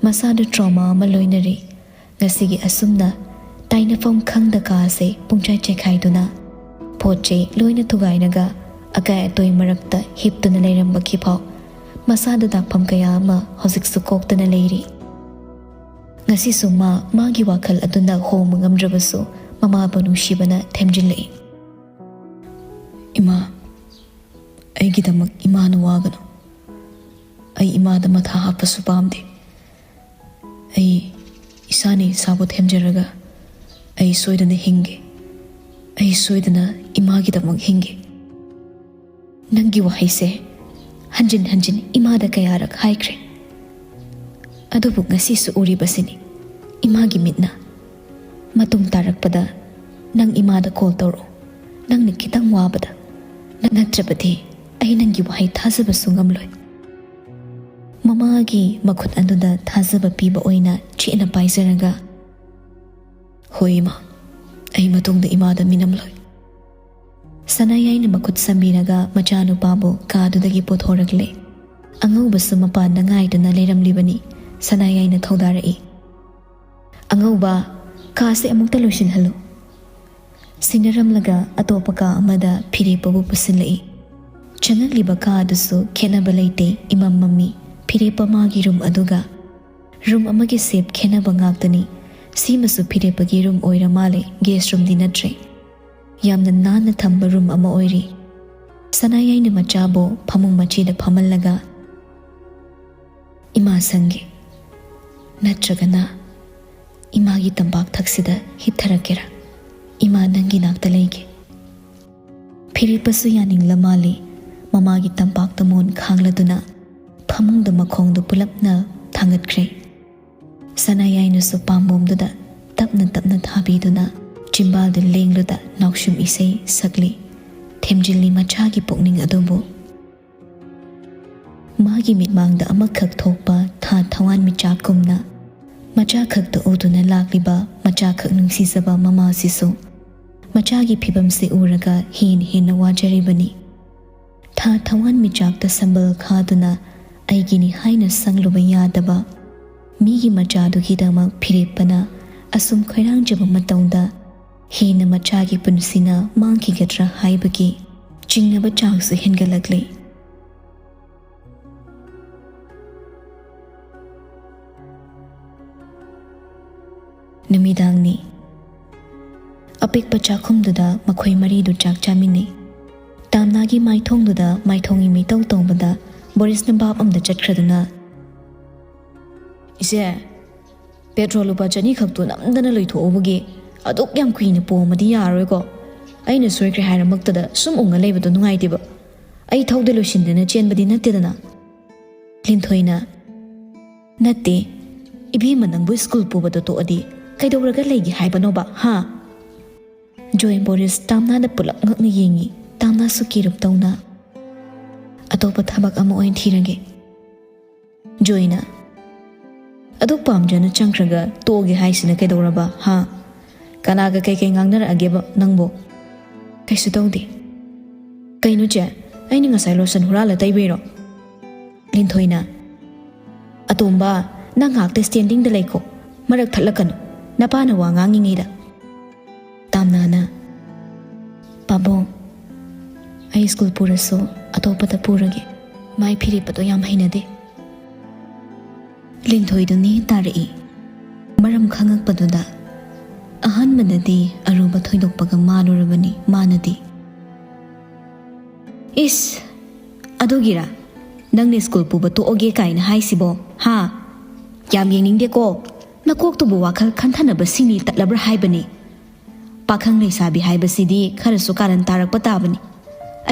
ꯃꯁꯥꯗ trauma ꯑꯃ ꯂꯣꯏꯅꯔꯤ꯫ ꯉꯁꯤꯒꯤ ꯑꯁꯨꯝꯅ ꯇꯥꯏꯅꯐꯝ ꯈꯪꯗ ꯀꯥꯁꯦ ꯄꯨꯡꯆꯥꯏ ꯆꯥꯏꯈꯥꯏꯗꯨꯅ, ꯄꯣꯠ ꯆꯩ ꯂꯣꯏꯅ ꯊꯨꯒꯥꯏꯔꯒ ꯑꯀꯥꯏ ꯑꯇꯣꯏ ꯃꯔꯛꯇ ꯍꯤꯞꯇꯨꯅ ꯂꯩꯔꯝꯕꯒꯤꯐꯥꯎ ꯃꯁꯥꯗ ꯗꯥꯛꯐꯝ ꯀꯌꯥ ꯑꯃ ꯍꯧꯖꯤꯛꯁꯨ ꯀꯣꯛꯇꯅ ꯂꯩꯔꯤ꯫ ꯉꯁꯤꯁꯨ ꯃꯥ ꯃꯥꯒꯤ ꯋꯥꯈꯜ ꯑꯗꯨꯅ ꯍꯣꯡꯕ ꯉꯝꯗ꯭ꯔꯕꯁꯨ ꯃꯃꯥꯕꯨ ꯅꯨꯡꯁꯤꯕꯅ ꯊꯦꯝꯖꯤꯜꯂꯛꯏ꯫ "ꯏꯃꯥ, ꯑꯩꯒꯤꯗꯃꯛ ꯏꯃꯥꯅ ꯋꯥꯒꯅꯨ꯫ ꯑꯩ ꯏꯃꯥꯗ ꯃꯊꯥ ꯍꯥꯞꯄꯁꯨ ꯄꯥꯝꯗꯦ꯫ ꯑꯩ ꯏꯁꯥꯅ ꯏꯁꯥꯕꯨ ꯊꯦꯝꯖꯔꯒ ꯑꯩ ꯁꯣꯏꯗꯅ ꯍꯤꯡꯒꯦ꯫ ꯑꯩ ꯁꯣꯏꯗꯅ ꯏꯃꯥꯒꯤꯗꯃꯛ ꯍꯤꯡꯒꯦ꯫" ꯅꯪꯒꯤ ꯋꯥꯍꯩꯁꯦ ꯍꯟꯖꯤꯟ ꯍꯟꯖꯤꯟ ꯏꯃꯥꯗ ꯀꯌꯥꯔꯛ ꯍꯥꯏꯈ꯭ꯔꯦ꯫ ꯑꯗꯨꯕꯨ ꯉꯁꯤꯁꯨ ꯎꯔꯤꯕꯁꯤꯅꯤ ꯏꯃꯥꯒꯤ ꯃꯤꯠꯅ꯫ ꯃꯇꯨꯡ ꯇꯥꯔꯛꯄꯗ ꯅꯪ ꯏꯃꯥꯗ call ꯇꯧꯔꯛꯑꯣ꯫ ꯅꯪꯅ ꯈꯤꯇꯪ ꯋꯥꯕꯗ꯫ ꯅ-, ꯅꯠꯇ꯭ꯔꯕꯗꯤ ꯑꯩ ꯅꯪꯒꯤ ꯋꯥꯍꯩ ꯊꯥꯖꯕꯁꯨ ꯉꯝꯂꯣꯏ꯫ ꯃꯃꯥꯒꯤ ꯃꯈꯨꯠ ꯑꯗꯨꯗ ꯊꯥꯖꯕ ꯄꯤꯕ ꯑꯣꯏꯅ ꯆꯦꯠꯅ ꯄꯥꯏꯖꯔꯒ, "ꯍꯣꯏ ꯏꯃꯥ, ꯑꯩ ꯃꯇꯨꯡꯗ ꯏꯃꯥꯗ ꯃꯤꯅꯝꯂꯣꯏ꯫" ꯁꯅꯥꯌꯥꯏꯅ ꯃꯈꯨꯠ ꯁꯝꯕꯤꯔꯒ ꯃꯆꯥꯅꯨꯄꯥꯕꯨ ꯀꯥꯗꯨꯗꯒꯤ ꯄꯨꯊꯣꯔꯛꯂꯦ꯫ ꯑꯉꯧꯕꯁꯨ ꯃꯄꯥꯟꯗ ꯉꯥꯏꯗꯨꯅ ꯂꯩꯔꯝꯂꯤꯕꯅꯤ꯫ ꯁꯅꯥꯌꯥꯏꯅ ꯊꯧꯗꯥꯔꯛꯏ꯫ "ꯑꯉꯧꯕ, ꯀꯥꯁꯦ ꯑꯃꯨꯛꯇ ꯂꯣꯏꯁꯤꯟꯍꯜꯂꯨ꯫" ꯁꯤꯟꯅꯔꯝꯂꯒ ꯑꯇꯣꯞꯄ ꯀꯥ ꯑꯃꯗ ꯐꯤꯔꯦꯞꯄꯕꯨ ꯄꯨꯁꯤꯜꯂꯛꯏ꯫ ꯆꯪꯉꯛꯂꯤꯕ ꯀꯥ ꯑꯗꯨꯁꯨ ꯈꯦꯠꯅꯕ ꯂꯩꯇꯦ, ꯏꯃꯝ ꯃꯝꯃꯤ꯫ ꯐꯤꯔꯦꯞꯄ ꯃꯥꯒꯤ room ꯑꯗꯨꯒ꯫ Room ꯑꯃꯒꯤ shape ꯈꯦꯠꯅꯕ ꯉꯥꯛꯇꯅꯤ꯫ ꯁꯤꯃꯁꯨ ꯐꯤꯔꯦꯞꯄꯒꯤ ꯔꯨꯝ ꯑꯣꯏꯔ ꯃꯥꯜꯂꯦ, ꯒꯦꯁ ꯔꯨꯝꯗꯤ ꯅꯠꯇ꯭ꯔꯦ꯫ ꯌꯥꯝꯅ ꯅꯥꯟꯅ ꯊꯝꯕ ꯔꯨꯝ ꯑꯃ ꯑꯣꯏꯔꯤ꯫ ꯁꯅꯥꯌꯥꯏꯅ ꯃꯆꯥꯕꯨ ꯐꯃꯨꯡ ꯃꯆꯤꯗ ꯐꯝꯍꯜꯂꯒ, "ꯏꯃꯥ ꯁꯪꯒꯦ, ꯅꯠꯇ꯭ꯔꯒꯅ ꯏꯃꯥꯒꯤ ꯇꯝꯄꯥꯛ ꯊꯛꯁꯤꯗ ꯍꯤꯞꯊꯔꯛꯀꯦꯔꯥ? ꯏꯃꯥ ꯅꯪꯒꯤ ꯅꯥꯛꯇ ꯂꯩꯒꯦ꯫" ꯐꯤꯔꯦꯞꯄꯁꯨ ꯌꯥꯅꯤꯡꯂ ꯃꯥꯜꯂꯤ꯫ ꯃꯃꯥꯒꯤ ꯇꯝꯄꯥꯛꯇ ꯃꯣꯟ ꯈꯥꯡꯂꯗꯨꯅ ꯐꯃꯨꯡꯗ ꯃꯈꯣꯡꯗꯨ ꯄꯨꯂꯞꯅ ꯊꯥꯡꯒꯠꯈ꯭ꯔꯦ꯫ ꯁꯅꯥꯌꯥꯏꯅꯁꯨ ꯄꯥꯝꯕꯣꯝꯗꯨꯗ ꯇꯞꯅ ꯇꯞꯅ ꯊꯥꯕꯤꯗꯨꯅ ꯆꯤꯝꯕꯥꯜꯗ ꯂꯦꯡꯂꯨꯗ ꯅꯥꯎꯁꯨꯝ ꯏꯁꯩ ꯁꯛꯂꯤ꯫ ꯊꯦꯝꯖꯤꯜꯂꯤ ꯃꯆꯥꯒꯤ ꯄꯨꯛꯅꯤꯡ ꯑꯗꯨꯕꯨ꯫ ꯃꯥꯒꯤ ꯃꯤꯠꯃꯥꯡꯗ ꯑꯃꯈꯛ ꯊꯣꯛꯄ ꯊꯥ ꯊꯋꯥꯟ ꯃꯤꯆꯥꯛꯀꯨꯝꯅ ꯃꯆꯥꯈꯛꯇ ꯎꯗꯨꯅ ꯂꯥꯛꯂꯤꯕ ꯃꯆꯥꯈꯛ ꯅꯨꯡꯁꯤꯖꯕ ꯃꯃꯥꯁꯤꯁꯨ ꯃꯆꯥꯒꯤ ꯐꯤꯕꯝꯁꯤ ꯎꯔꯒ ꯍꯦꯟꯅ ꯍꯦꯟꯅ ꯋꯥꯖꯔꯤꯕꯅꯤ꯫ ꯊꯥ ꯊꯋꯥꯟ ꯃꯤꯆꯥꯛꯇ ꯁꯝꯕꯜ ꯈꯥꯗꯨꯅ ꯑꯩꯒꯤꯅꯤ ꯍꯥꯏꯅ ꯁꯪꯂꯨꯕ ꯌꯥꯗꯕ ꯃꯤꯒꯤ ꯃꯆꯥꯗꯨꯒꯤꯗꯃꯛ ꯐꯤꯔꯦꯞꯄꯅ ꯑꯁꯨꯝ ꯈꯣꯏꯔꯥꯡꯖꯕ ꯃꯇꯧꯗ ꯍꯦꯟꯅ ꯃꯆꯥꯒꯤ ꯄꯨꯟꯁꯤꯅ ꯃꯥꯡꯈꯤꯒꯗ꯭ꯔꯥ ꯍꯥꯏꯕꯒꯤ ꯆꯤꯡꯅꯕ ꯆꯥꯡꯁꯨ ꯍꯦꯟꯒꯠꯂꯛꯂꯤ꯫ ꯅꯨꯃꯤꯗꯥꯡꯅꯤ꯫ ꯑꯄꯤꯛꯄ ꯆꯥꯛꯈꯨꯝꯗꯨꯗ ꯃꯈꯣꯏ ꯃꯔꯤꯗꯨ ꯆꯥꯛ ꯆꯥꯃꯤꯟꯅꯩ꯫ ꯇꯥꯝꯅꯥꯒꯤ ꯃꯥꯏꯊꯣꯡꯗꯨꯗ ꯃꯥꯏꯊꯣꯡ ꯏꯃꯤꯇꯧ ꯇꯧꯕꯗ ꯕꯣꯔꯤꯁꯅ ꯚꯥꯞ ꯑꯃꯗ ꯆꯠꯈ꯭ꯔꯗꯨꯅ, "ꯏꯆꯦ, ꯄꯦꯇ꯭ꯔꯣꯜ ꯂꯨꯄꯥ ꯆꯅꯤ ꯈꯛꯇꯨ ꯅꯝꯗꯅ ꯂꯣꯏꯊꯣꯛꯎꯕꯒꯤ ꯑꯗꯨꯛ ꯌꯥꯝ ꯀꯨꯏꯅ ꯄꯣꯝꯃꯗꯤ ꯌꯥꯔꯔꯣꯏꯀꯣ꯫ ꯑꯩꯅ ꯁꯣꯏꯈ꯭ꯔꯦ ꯍꯥꯏꯔꯃꯛꯇꯗ ꯁꯨꯝ ꯎꯪꯉ ꯂꯩꯕꯗꯣ ꯅꯨꯡꯉꯥꯏꯇꯦꯕ꯫ ꯑꯩ ꯊꯧꯗ ꯂꯣꯏꯁꯤꯟꯗꯅ ꯆꯦꯟꯕꯗꯤ ꯅꯠꯇꯦꯗꯅ꯫" ꯂꯤꯟꯊꯣꯏꯅ, "ꯅꯠꯇꯦ, ꯏꯕꯦꯝꯃ ꯅꯪꯕꯨ ꯁ꯭ꯀꯨꯜ ꯄꯨꯕꯗꯣ ꯇꯣꯛꯑꯗꯤ ꯀꯩꯗꯧꯔꯒ ꯂꯩꯒꯦ ꯍꯥꯏꯕꯅꯣꯕ, ꯍꯥ?" ꯖꯣꯏ ꯕꯣꯔꯤꯁ ꯇꯥꯝꯅꯥꯗ ꯄꯨꯂꯞ ꯉꯛꯅ ꯌꯦꯡꯉꯤ꯫ ꯇꯥꯝꯅꯥꯁꯨ ꯀꯤꯔꯨꯞ ꯇꯧꯅ, "ꯑꯇꯣꯞꯄ ꯊꯕꯛ ꯑꯃ ꯑꯣꯏꯅ ꯊꯤꯔꯒꯦ꯫" ꯖꯣꯏꯅ, "ꯑꯗꯨꯛ ꯄꯥꯝꯖꯅ ꯆꯪꯈ꯭ꯔꯒ ꯇꯣꯛꯑꯒꯦ ꯍꯥꯏꯁꯤꯅ ꯀꯩꯗꯧꯔꯕ, ꯍꯥ? ꯀꯅꯥꯒ ꯀꯩꯀꯩ ꯉꯥꯡꯅꯔꯛꯑꯒꯦꯕ ꯅꯪꯕꯨ?" "ꯀꯩꯁꯨ ꯇꯧꯗꯦ꯫" "ꯀꯩꯅꯣ ꯆꯦ, ꯑꯩꯅ ꯉꯁꯥꯏ ꯂꯣꯁꯟ ꯍꯨꯔꯥꯜꯂ ꯇꯩꯕꯩꯔꯣ?" ꯂꯤꯟꯊꯣꯏꯅ, "ꯑꯇꯣꯝꯕ, ꯅꯪ ꯉꯥꯏꯍꯥꯛꯇ ꯁ꯭ꯇꯦꯟꯗꯤꯡꯗ ꯂꯩꯀꯣ, ꯃꯔꯛ ꯊꯠꯂꯛꯀꯅꯨ, ꯅꯄꯥꯅ ꯋꯥ ꯉꯥꯡꯉꯤꯉꯩꯗ꯫" ꯇꯥꯝꯅꯥꯅ, "ꯄꯥꯕꯨꯡ, ꯑꯩ ꯁ꯭ꯀꯨꯜ ꯄꯨꯔꯁꯨ ꯑꯇꯣꯞꯄꯗ ꯄꯨꯔꯒꯦ꯫ ꯃꯥꯏ ꯐꯤꯔꯦꯞꯄꯗꯣ ꯌꯥꯝ ꯍꯩꯅꯗꯦ꯫" ꯂꯤꯟꯊꯣꯏꯗꯨ ꯅꯦ ꯇꯥꯔꯛꯏ꯫ ꯃꯔꯝ ꯈꯪꯉꯛꯄꯗꯨꯗ ꯑꯍꯥꯟꯕꯗꯗꯤ ꯑꯔꯨꯕ ꯊꯣꯏꯗꯣꯛꯄꯒ ꯃꯥꯜꯂꯨꯔꯕꯅꯤ ꯃꯥꯅꯗꯤ꯫ "ꯏꯁ, ꯑꯗꯨꯒꯤꯔ ꯅꯪꯅ ꯁ꯭ꯀꯨꯜ ꯄꯨꯕ ꯇꯣꯛꯑꯒꯦ ꯀꯥꯏꯅ ꯍꯥꯏꯁꯤꯕꯣ? ꯍꯥ? ꯌꯥꯝ ꯌꯦꯡꯅꯤꯡꯗꯦꯀꯣ꯫ ꯅꯀꯣꯛꯇꯨꯕꯨ ꯋꯥꯈꯜ ꯈꯟꯊꯅꯕ ꯁꯤꯡꯂꯤ ꯇꯠꯂꯕ꯭ꯔꯥ ꯍꯥꯏꯕꯅꯤ꯫ ꯄꯥꯈꯪ ꯂꯩꯁꯥꯕꯤ ꯍꯥꯏꯕꯁꯤꯗꯤ ꯈꯔꯁꯨ ꯀꯥꯔꯟ ꯇꯥꯔꯛꯄ ꯇꯥꯕꯅꯤ꯫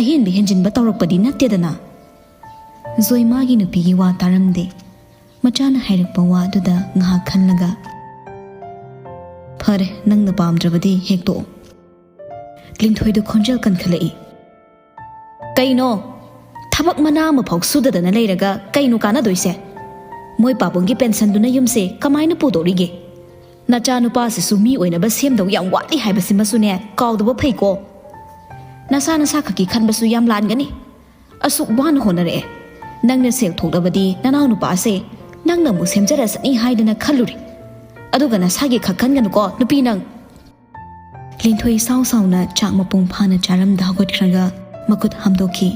ꯑꯍꯦꯟꯕ ꯍꯦꯟꯖꯤꯟꯕ ꯇꯧꯔꯛꯄꯗꯤ ꯅꯠꯇꯦꯗꯅ꯫" ꯖꯣꯏ ꯃꯥꯒꯤ ꯅꯨꯄꯤꯒꯤ ꯋꯥ ꯇꯥꯔꯝꯗꯦ꯫ ꯃꯆꯥꯅ ꯍꯥꯏꯔꯛꯄ ꯋꯥꯗꯨꯗ ꯉꯥꯏꯍꯥꯛ ꯈꯜꯂꯒ, "ꯐꯔꯦ, ꯅꯪꯅ ꯄꯥꯝꯗ꯭ꯔꯕꯗꯤ ꯍꯦꯛ ꯇꯣꯛꯑꯣ꯫" ꯂꯤꯟꯊꯣꯏꯗꯨ ꯈꯣꯟꯖꯦꯜ ꯀꯟꯈꯠꯂꯛꯏ꯫ "ꯀꯩꯅꯣ? ꯊꯕꯛ ꯃꯅꯥ ꯑꯃꯐꯥꯎ ꯁꯨꯗꯗꯅ ꯂꯩꯔꯒ ꯀꯩꯅꯣ ꯀꯥꯟꯅꯗꯣꯏꯁꯦ? ꯃꯣꯏ ꯄꯥꯕꯨꯡꯒꯤ ꯄꯦꯟꯁꯟꯗꯨꯅ ꯌꯨꯝꯁꯦ ꯀꯃꯥꯏꯅ ꯄꯨꯗꯧꯔꯤꯒꯦ? ꯅꯆꯥꯅꯨꯄꯥꯁꯤꯁꯨ ꯃꯤ ꯑꯣꯏꯅꯕ ꯁꯦꯝꯗꯧ ꯌꯥꯝ ꯋꯥꯠꯂꯤ ꯍꯥꯏꯕꯁꯤꯃꯁꯨꯅꯦ ꯀꯥꯎꯗꯕ ꯐꯩꯀꯣ꯫ ꯅꯁꯥ ꯅꯁꯥ ꯈꯛꯀꯤ ꯈꯟꯕꯁꯨ ꯌꯥꯝ ꯂꯥꯟꯒꯅꯤ꯫ ꯑꯁꯨꯛ ꯋꯥꯅ ꯍꯣꯠꯅꯔꯛꯑꯦ꯫ ꯅꯪꯅ ꯁꯦꯜ ꯊꯣꯛꯂꯕꯗꯤ ꯅꯅꯥꯎ ꯅꯨꯄꯥꯁꯦ ꯅꯪꯅ ꯑꯃꯨꯛ ꯁꯦꯝꯖꯔꯁꯅꯤ ꯍꯥꯏꯗꯅ ꯈꯜꯂꯨꯔꯦ꯫ ꯑꯗꯨꯒ ꯅꯁꯥꯒꯤ ꯈꯛ ꯈꯟꯒꯅꯨꯀꯣ, ꯅꯨꯄꯤ ꯅꯪ꯫" ꯂꯤꯟꯊꯣꯏ ꯁꯥꯎ ꯁꯥꯎꯅ ꯆꯥꯛ ꯃꯄꯨꯡ ꯐꯥꯅ ꯆꯥꯔꯝꯗ ꯍꯧꯒꯠꯈ꯭ꯔꯒ ꯃꯈꯨꯠ ꯍꯥꯝꯗꯣꯛꯈꯤ꯫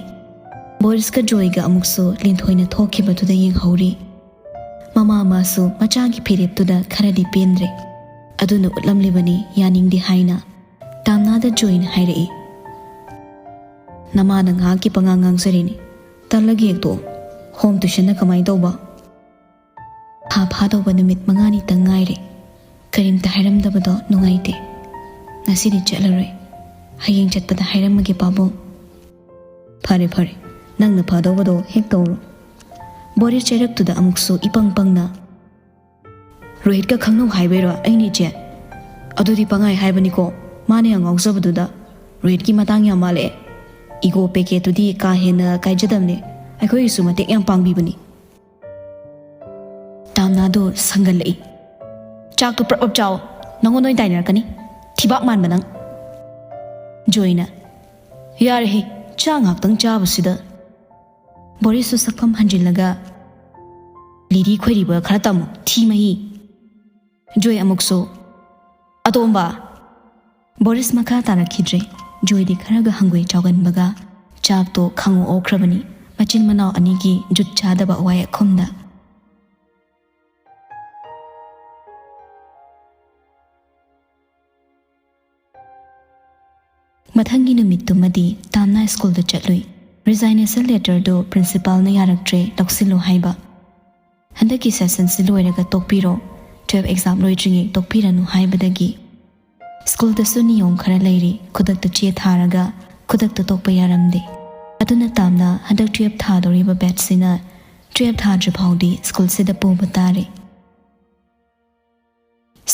ꯕꯣꯔꯤꯁꯀ ꯖꯣꯏꯒ ꯑꯃꯨꯛꯁꯨ ꯂꯤꯟꯊꯣꯏꯅ ꯊꯣꯛꯈꯤꯕꯗꯨꯗ ꯌꯦꯡꯍꯧꯔꯤ꯫ ꯃꯃꯥ ꯑꯃꯁꯨ ꯃꯆꯥꯒꯤ ꯐꯤꯔꯦꯞꯇꯨꯗ ꯈꯔꯗꯤ ꯄꯦꯟꯗ꯭ꯔꯦ꯫ ꯑꯗꯨꯅ ꯎꯠꯂꯝꯂꯤꯕꯅꯤ ꯌꯥꯅꯤꯡꯗꯦ ꯍꯥꯏꯅ꯫ ꯇꯥꯝꯅꯥꯗ ꯖꯣꯏꯅ ꯍꯥꯏꯔꯛꯏ, "ꯅꯃꯥꯅ ꯉꯥꯏꯍꯥꯛꯀꯤ ꯄꯉꯥꯡ ꯉꯥꯡꯖꯔꯤꯅꯤ꯫ ꯇꯜꯂꯒ ꯍꯦꯛ ꯇꯣꯛꯑꯣ꯫ ꯍꯣꯝ ꯇ꯭ꯌꯨꯁꯟꯅ ꯀꯃꯥꯏꯅ ꯇꯧꯕ?" "ꯊꯥ ꯐꯥꯗꯧꯕ ꯅꯨꯃꯤꯠ ꯃꯉꯥꯅꯤꯇꯪ ꯉꯥꯏꯔꯦ꯫ ꯀꯔꯤꯝꯇ ꯍꯥꯏꯔꯝꯗꯕꯗꯣ ꯅꯨꯡꯉꯥꯏꯇꯦ꯫ ꯉꯁꯤꯗꯤ ꯆꯠꯂꯔꯣꯏ꯫ ꯍꯌꯦꯡ ꯆꯠꯄꯗ ꯍꯥꯏꯔꯝꯃꯒꯦ, ꯄꯥꯕꯨꯡ꯫" "ꯐꯔꯦ, ꯐꯔꯦ꯫ ꯅꯪꯅ ꯐꯗꯧꯕꯗꯣ ꯍꯦꯛ ꯇꯧꯔꯣ꯫" ꯕꯣꯔꯤꯁ ꯆꯩꯔꯛꯇꯨꯗ ꯑꯃꯨꯛꯁꯨ ꯏꯄꯪ ꯄꯪꯅ, "ꯔꯣꯍꯤꯠꯀ ꯈꯪꯅꯧ ꯍꯥꯏꯕꯩꯔꯣ ꯑꯩꯅ, ꯏꯆꯦ? ꯑꯗꯨꯗꯤ ꯄꯪꯍꯥꯏ ꯍꯥꯏꯕꯅꯤꯀꯣ, ꯃꯥꯅ ꯌꯥꯝ ꯉꯥꯎꯖꯕꯗꯨꯗ꯫ ꯔꯣꯍꯤꯠꯀꯤ ꯃꯇꯥꯡ ꯌꯥꯝ ꯃꯥꯜꯂꯛꯑꯦ꯫ ꯏꯒꯣ ꯄꯦꯀꯦꯠꯇꯨꯗꯤ ꯀꯥ ꯍꯦꯟꯅ ꯀꯥꯏꯖꯗꯕꯅꯦ, ꯑꯩꯈꯣꯏꯒꯤꯁꯨ ꯃꯇꯦꯡ ꯌꯥꯝ ꯄꯥꯡꯕꯤꯕꯅꯤ꯫" ꯇꯥꯝꯅꯥꯗꯣ ꯁꯪꯒꯠꯂꯛꯏ꯫ "ꯆꯥꯛꯇꯣ ꯄ꯭ꯔꯞ ꯄ꯭ꯔꯞ ꯆꯥꯎ, ꯅꯉꯣꯟꯗ ꯑꯣꯏꯅ ꯇꯥꯏꯅꯔꯛꯀꯅꯤ, ꯊꯤꯕꯥꯛ ꯃꯥꯟꯕ ꯅꯪ꯫" ꯖꯣꯏꯅ, "ꯌꯥꯔꯦꯍꯦ, ꯆꯥ ꯉꯥꯛꯇꯪ ꯆꯥꯕꯁꯤꯗ꯫" ꯕꯣꯔꯤꯁꯁꯨ ꯁꯛꯐꯝ ꯍꯟꯖꯤꯜꯂꯒ, "ꯂꯤꯔꯤ ꯈꯣꯏꯔꯤꯕ ꯈꯔ ꯇꯝꯃꯨ, ꯊꯤ ꯃꯍꯤ꯫" ꯖꯣꯏ ꯑꯃꯨꯛꯁꯨ, "ꯑꯇꯣꯝꯕ!" ꯕꯣꯔꯤꯁ ꯃꯈꯥ ꯇꯥꯔꯛꯈꯤꯗ꯭ꯔꯦ꯫ ꯖꯣꯏꯗꯤ ꯈꯔꯒ ꯍꯪꯒꯣꯏ ꯆꯥꯎꯒꯟꯕꯒ ꯆꯥꯛꯇꯣ ꯈꯪꯉꯨ ꯑꯣꯛꯈ꯭ꯔꯕꯅꯤ, ꯃꯆꯤꯟ ꯃꯅꯥꯎ ꯑꯅꯤꯒꯤ ꯖꯨꯠ ꯆꯥꯗꯕ ꯋꯥꯌꯦꯛꯈꯨꯝꯗ꯫ ꯃꯊꯪꯒꯤ ꯅꯨꯃꯤꯠꯇꯨꯃꯗꯤ ꯇꯥꯝꯅ ꯁ꯭ꯀꯨꯜꯗ ꯆꯠꯂꯨꯏ꯫ ꯔꯤꯖꯥꯏꯅꯦꯁꯟ ꯂꯦꯇꯔꯗꯨ ꯄ꯭ꯔꯤꯟꯁꯤꯄꯥꯜꯅ ꯌꯥꯔꯛꯇ꯭ꯔꯦ, ꯂꯧꯁꯤꯜꯂꯨ ꯍꯥꯏꯕ꯫ "ꯍꯟꯗꯛꯀꯤ ꯁꯦꯁꯟꯁꯤ ꯂꯣꯏꯔꯒ ꯇꯣꯛꯄꯤꯔꯣ, ꯇꯨꯌꯦꯜꯐ ꯑꯦꯛꯖꯥꯝ ꯂꯣꯏꯗ꯭ꯔꯤꯉꯩ ꯇꯣꯛꯄꯤꯔꯅꯨ" ꯍꯥꯏꯕꯗꯒꯤ ꯁ꯭ꯀꯨꯜꯗꯁꯨ ꯅꯤꯌꯣꯝ ꯈꯔ ꯂꯩꯔꯤ, ꯈꯨꯗꯛꯇ ꯆꯦ ꯊꯥꯔꯒ ꯈꯨꯗꯛꯇ ꯇꯣꯛꯄ ꯌꯥꯔꯝꯗꯦ꯫ ꯑꯗꯨꯅ ꯇꯥꯝꯅ ꯍꯟꯗꯛ ꯇꯨꯌꯦꯜꯐ ꯊꯥꯗꯧꯔꯤꯕ ꯕꯦꯠꯁꯁꯤꯅ ꯇꯨꯌꯦꯜꯐ ꯊꯥꯗ꯭ꯔꯤ ꯐꯥꯎꯗꯤ ꯁ꯭ꯀꯨꯜꯁꯤꯗ ꯄꯨꯕ ꯇꯥꯔꯦ꯫